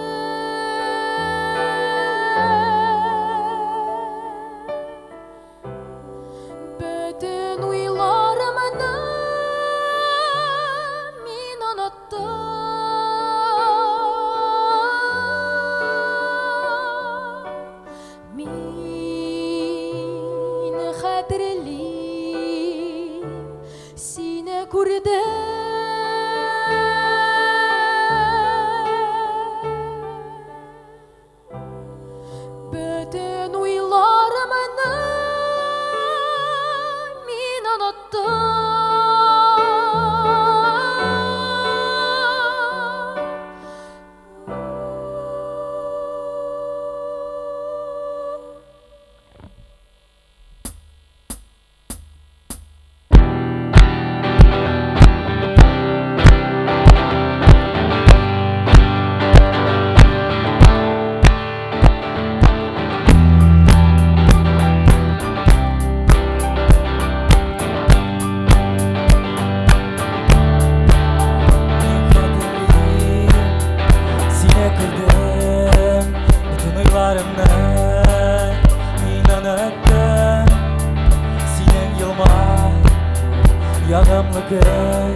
көлү.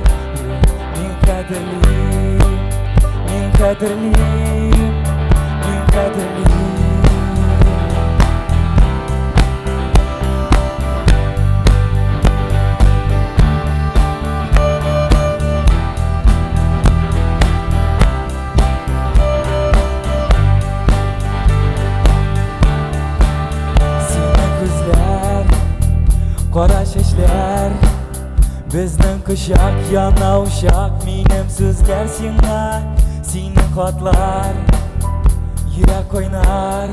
Мин хәтерлим, мин хәтерлим, мин хәтерлим. Синең күзләр, кара чәчләр, Безнең кочак яна учак, Минем сүзләр сиңа, синең хатлар. Йөрәк кайнар,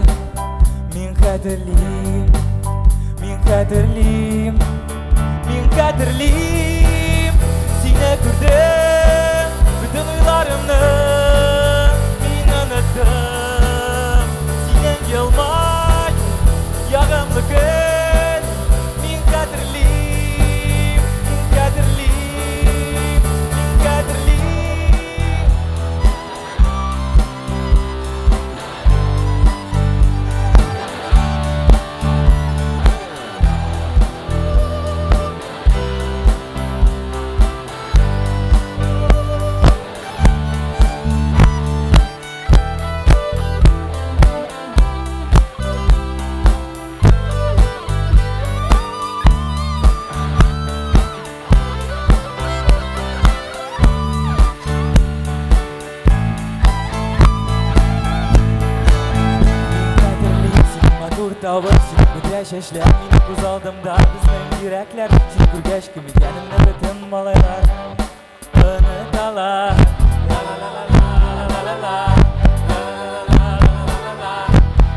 мин хәтерлим, мин хәтерлим, мин хәтерлим. Сине күрдем, бөтен уйларымны мин оныттым. Синең елмаю, ягымлы көл, мин хәтерлим, мин хәтерлим, мин хәтерлим. Хәтерлим син матур тавыш, син бөдрә чәчләр, минем күз алдымда безнең йөрәкләр. Син күргәч кем икәнемне бөтен малайлар оныталар. Ла-ла-ла-ла-ла-ла-ла-ла, ла-ла-ла-ла-ла-ла-ла.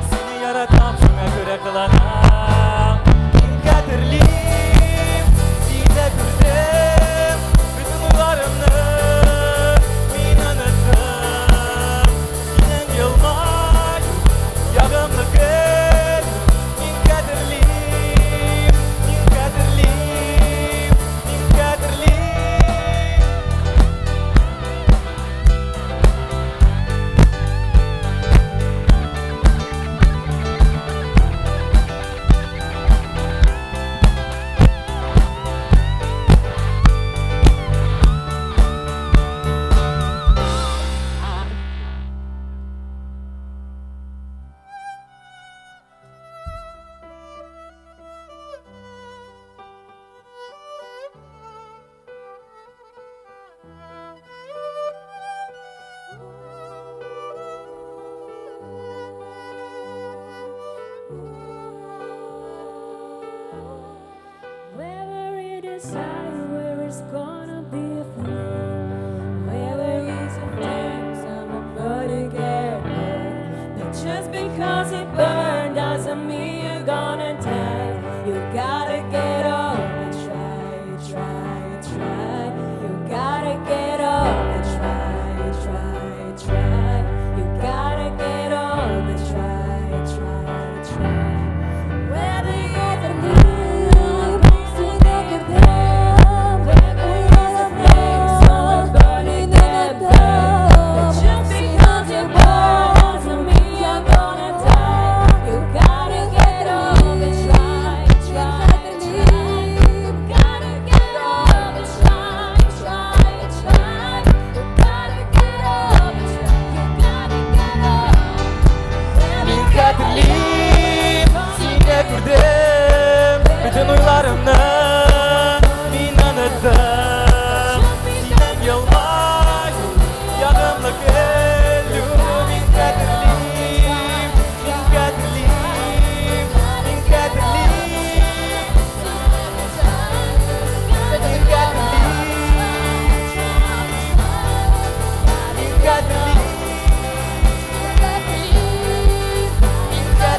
Сине яратам, шуңа күрә кыланам. Мин хәтерлим, сине күрдем, бөтен уйларымны мин оныттым. Синең елмаю, ягымлы көл, мин хәтерлим, мин хәтерлим, мин хәтерлим. Wherever you decide where it's gonna be for me. Wherever it's a flames, I'm a bloody get burned. But just because it burned doesn't mean you're gonna die. You gotta get up and try, try, try. You gotta get up and try, try, try. You gotta get up and try, try, try. Whether you're the blue, just because you burn doesn't mean you're gonna die. You gotta get up and try, try, try. You gotta get up and try, try, try. You gotta get up and try. You gotta get up. Мин хәтерлим, сине күрдем, бөтен уйларымны мин оныттым. Синең елмаю, ягымлы көлү, мин хәтерлим, мин хәтерлим, мин хәтерлим. Мин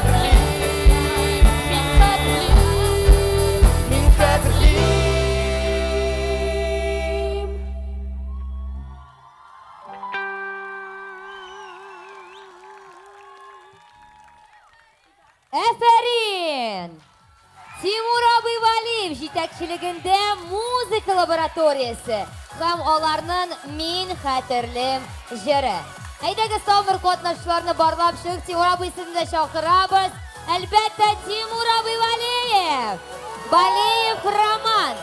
хәтерлим, мин хәтерлим. Мин хәтерлим. Әфәрин! Тимур абый Валиев җитәкчелегендә музыка лабораториясе һәм аларның Мин хәтерлим җыры. Әйдәгез тагын бер катнашучыларны барлап чыгыйк. Тимур абый сезне дә чакырабыз. Әлбәттә, Тимур абый Валиев! Валиев Роман!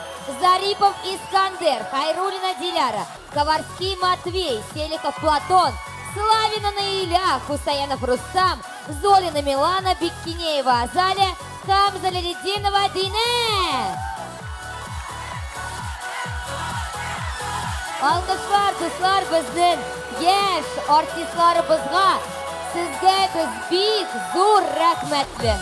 Зарипов Искандер, Хайрулина Диляра, Коварский Матвей, Селиков Платон, Славина Наиля, Хусаянов Рустам, Золина Милана, Биккинеева Азалия, Хамза Лерединова Дине. Алкышлар, дуслар, безнең яшь артистларыбызга сезгә без бик зур рәхмәтле.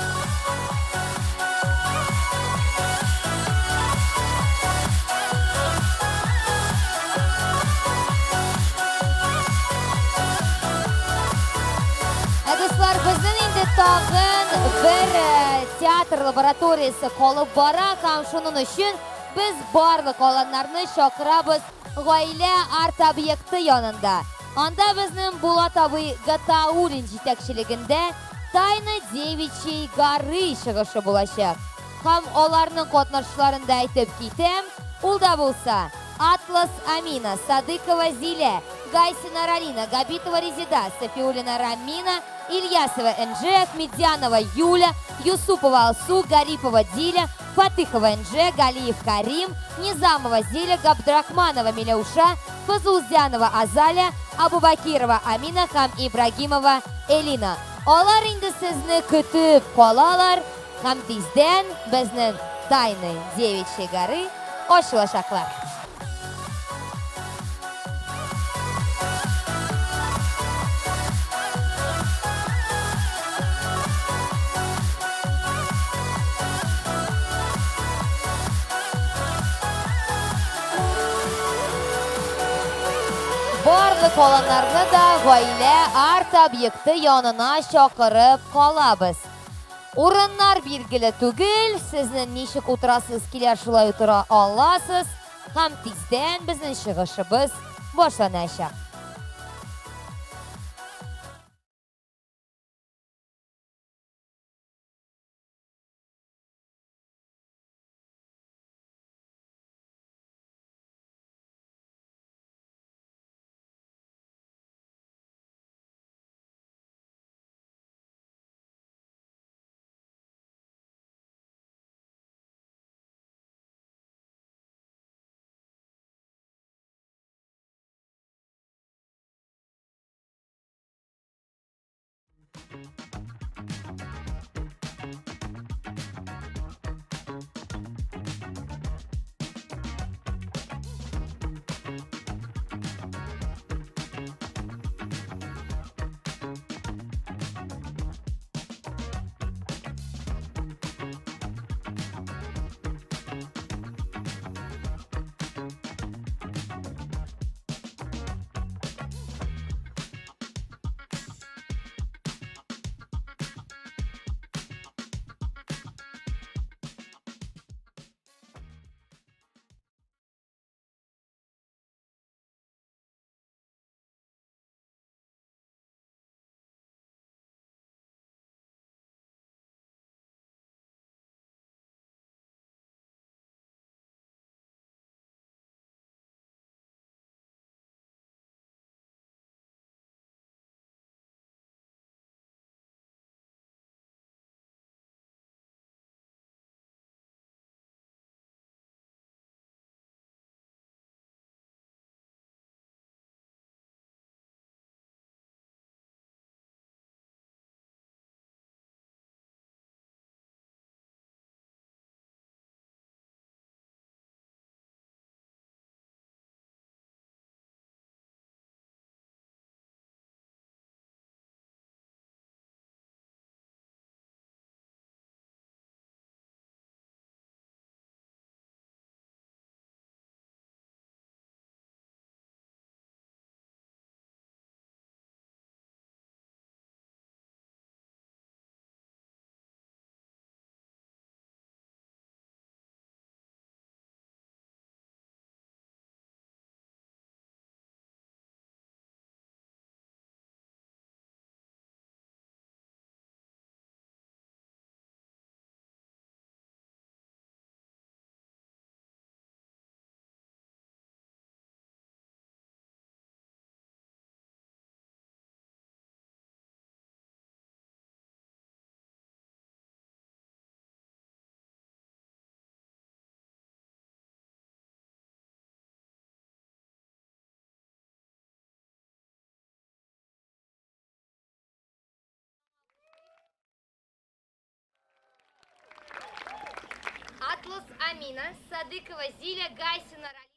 Ә дуслар, безнең инде тагын бер э, театр лабораториясе калып бара һәм шуның өчен без барлык аланнарны чакырабыз гаилә арт-объекты янында. Анда безнең Булат абый Гатауллин җитәкчелегендә Тайна девичьей горы чыгышы булачак. Һәм аларның катнашчыларын да әйтеп китәм, ул да булса, Атлас Амина, Садыкова Зилә, Гайсина Ралина, Габитова Резеда, Сафиуллина Рамина, Ильясова Энже, Ахмедзянова Юля, Юсупова Алсу, Гарипова Диля, Фатыхова Энже, Галиев Карим, Низамова Зиля, Габдрахманова Миляуша, Фазулзянова Азаля, Абубакирова Амина һәм Ибрагимова Элина. Алар инде сезне көтеп калалар һәм тиздән безнең Тайны Девичьей горы ачылачаклар. Барлык аланнарны да гаилә арт-объекты янына чакырып калабыз. Урыннар билгеле түгел, сезнең ничек утырасыз килә шулай утыра аласыз һәм тиздән безнең чыгышыбыз башланачак. Юлыс Амина, Садыкова Зиля, Гайсина Ралина.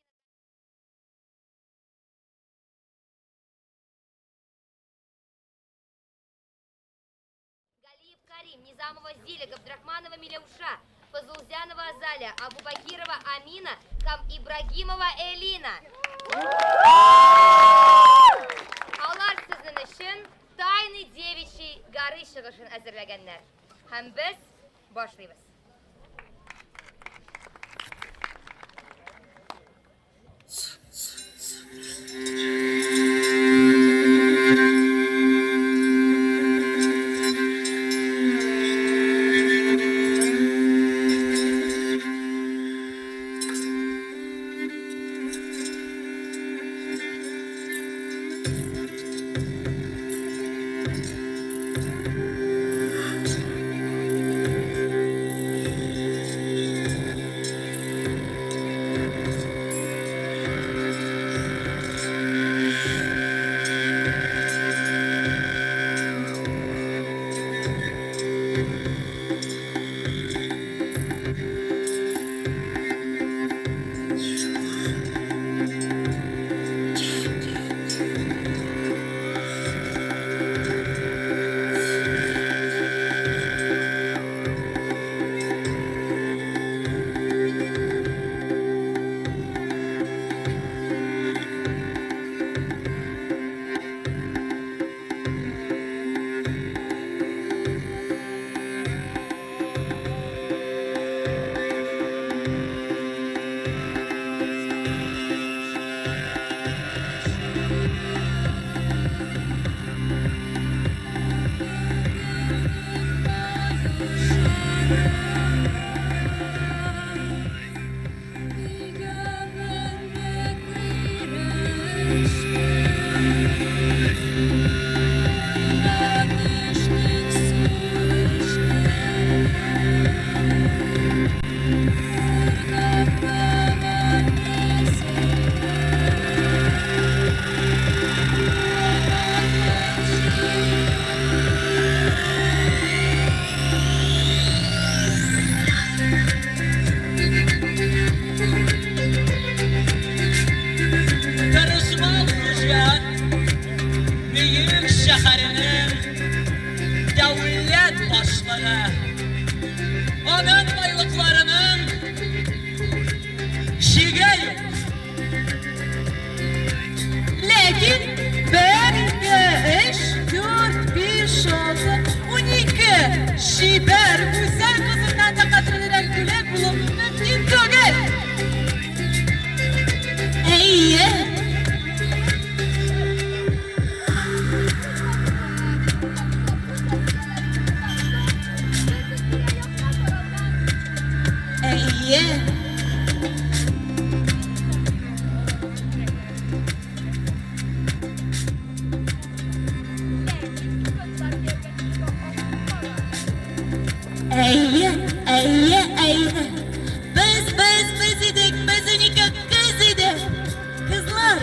Галиев Карим, Низамова Зиля, Габдрахманова Миляуша, Фазулзянова Азалия, Абубакирова Амина һәм Ибрагимова Элина. Алар сезнең өчен Тайны девичьей горы чыгышын әзерләгәннәр. Һәм без башлыйбыз. Тырышмал Хуҗа бөек шәһәренең дәүләт башлыгы. Аның байлыкларының чиге юк. Ләкин бер, ике, өч, дүрт, биш, алты, 12 чибәр, гүзәл кызыннан да кадерлерәк бүләк булу мөмкин түгел. Әйе. Әйе. Әйе, әйе, әйе. Без, без, без идек, без 12 кыз идек. Кызлар,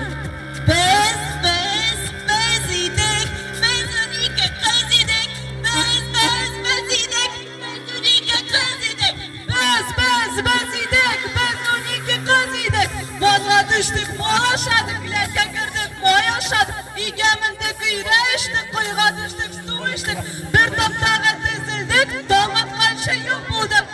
без, без, без идек, без 12 кыз идек. Без, без, без идек, без 12 кыз идек. Без, без, без идек, без 12 кыз идек. Базга төштек, мал ашадык, келәткә кердек, май ашадык. Өйгә мендек, өйдә эчтек, коега төштек, су эчтек. Бер тактага тезелдек, таң атканчы юк булдык.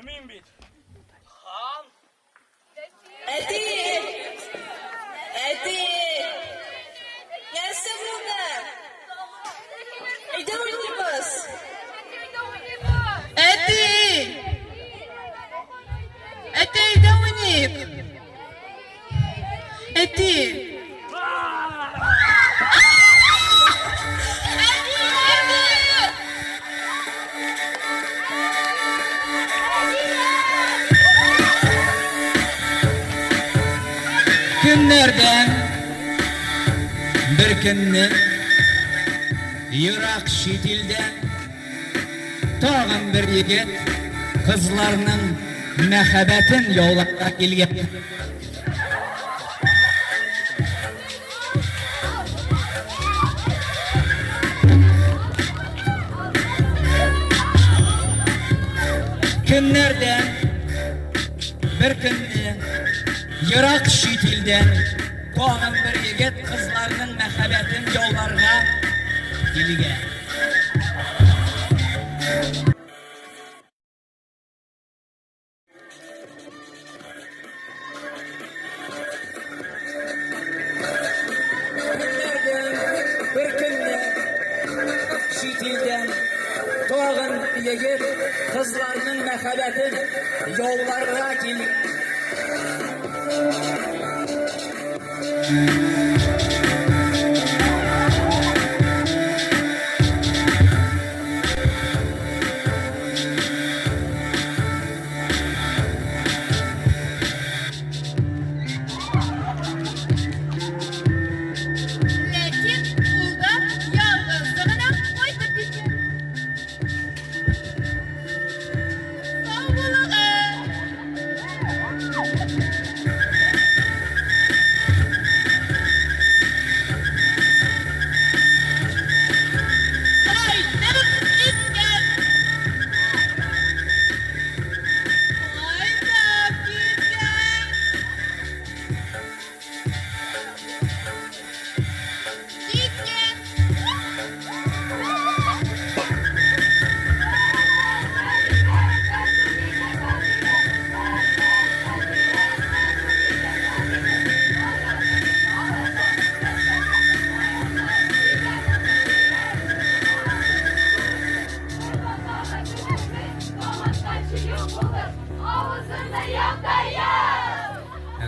Мин бит хан. Әти! Әти! Нәрсә булды? Әйдә уйныйбыз. Әти! Әти, әйдә уйныйк. Әти! Көннәрдән бер көнне ерак чит илдән тагын бер егет кызларның мәхәббәтен яуларга килгән. Көннәрдән бер көнне ерак чит илдән тагын бер егет кызларның мәхәббәтен яуларга килгән. Бер көнне чит илдән тагын егет кызларның мәхәббәтен яуларга килгән. Ләкин ул да ялгызы гына кайтып киткән. Сау булыгыз! Кайтып киткән! Кайтып киткән! Киткән!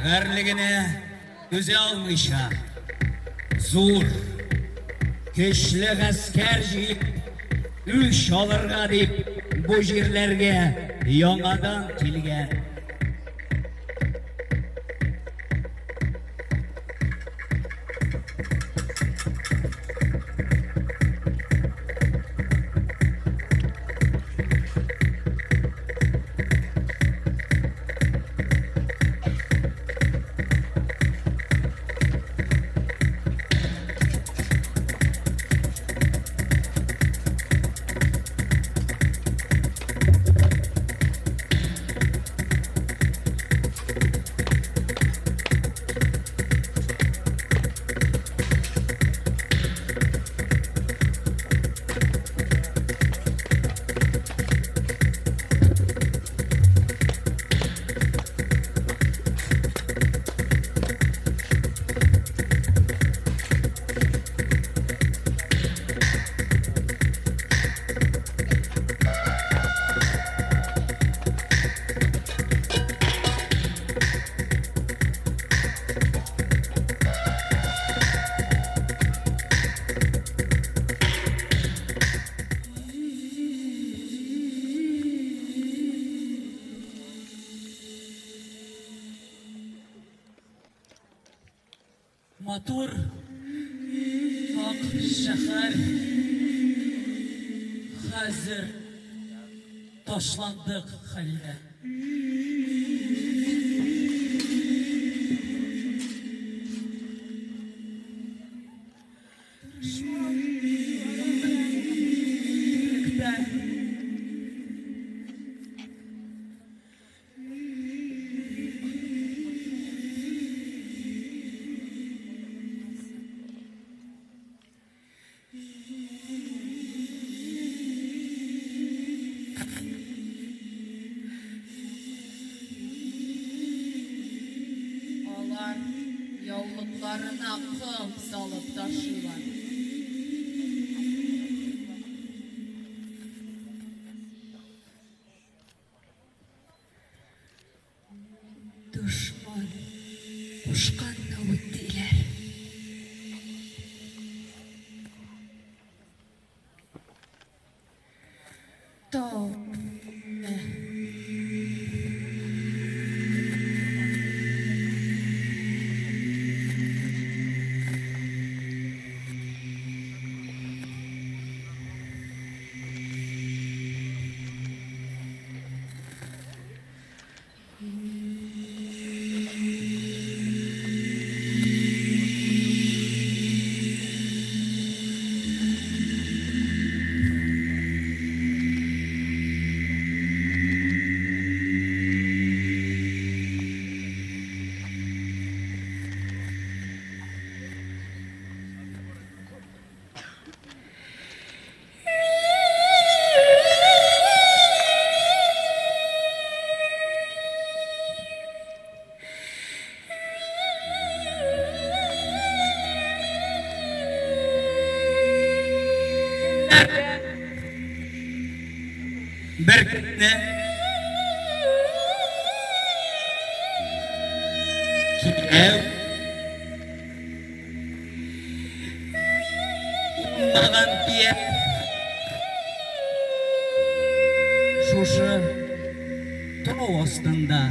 Гарьлегенә түзә алмыйча, зур, көчле гаскәр җыеп, үч алырга дип бу җирләргә яңадан килгән. Матур ак шәһәр хәзер ташландык хәлдә. Дошман белән берлектә. Башларына ком салып ташыйлар. Дошман кушканны үтиләр. Тау. Бер көнне кияү уңмаган кияү шушы тау астында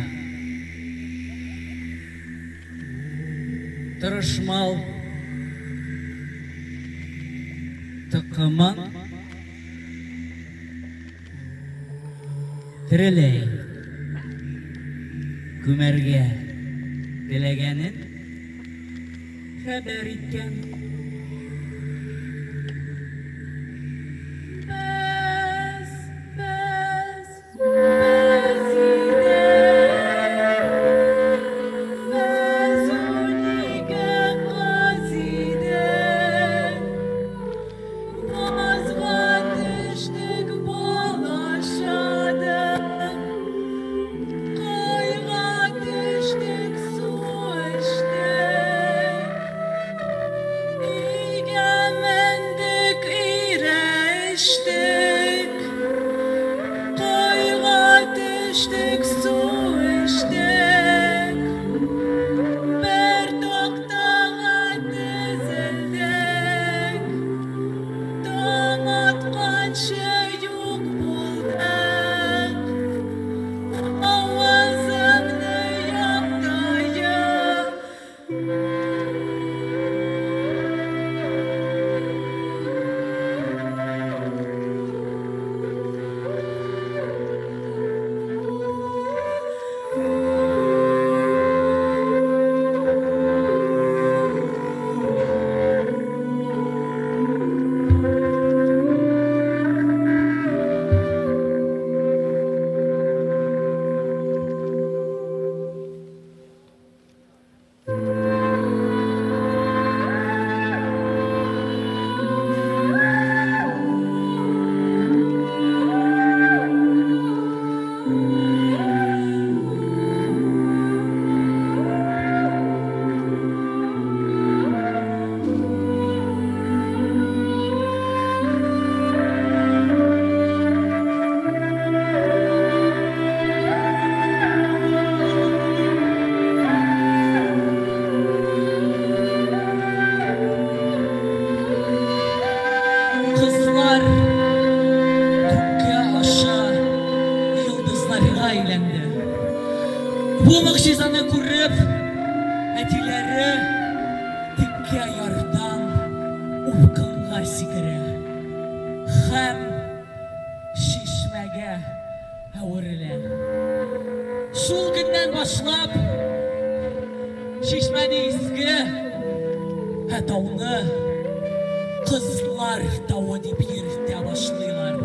тырышмал токымын тереләй күмәргә теләгәнен хәбәр иткән. Без, без, без идек. Без 12 кыз идек. Базга төштек, бал ашадык. Кайга төштек, су эчтек. Өйгә мендек, өйрәштек. Кайга төштек, су эчтек. Бер тактага тезелдек. Таң атканчы юк булдык. Авызыңны яп таеп. Кызлар күккә аша йолдызларга әйләнде. Бу могҗизаны күреп, әтиләре текә ярдан упкынга сикерә һәм чишмәгә әверелә. Шул көннән башлап чишмәне изге, ә тауны Кызлар тавы дип йөртә башлыйлар.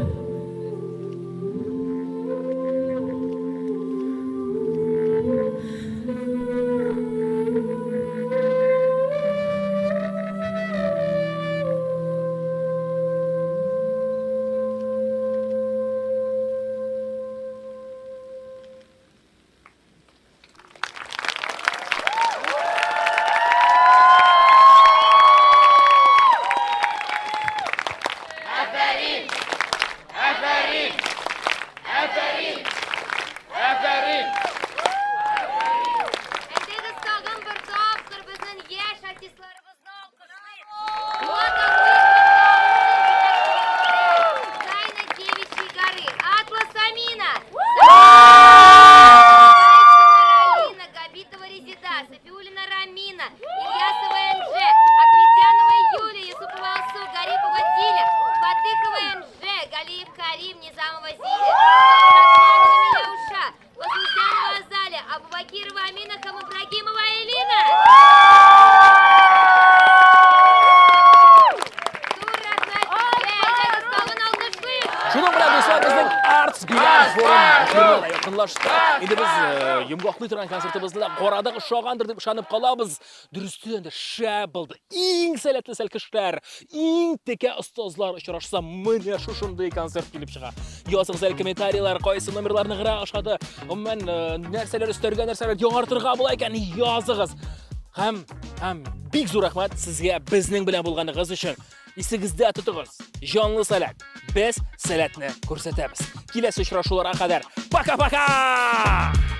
катнашты. Инде без э, йомгаклый торган концертыбызны да карадык, ошагандыр дип ышанып калабыз. Дөрестән дә шәп булды. Иң сәләтле сәлкешләр, иң текә остазлар очрашса, менә шушындый концерт килеп чыга. Языгыз әле комментарийлар, кайсы номерлар ныграк ошады, гомумән, э, нәрсәләр өстәргә, нәрсәләр яңартырга була икән, языгыз. Һәм, һәм бик зур рәхмәт сезгә безнең белән булганыгыз өчен. Исегездә тотыгыз, җанлы сәләт. Без сәләтне күрсәтәбез. Киләсе очрашуларга кадәр. Пока-пока!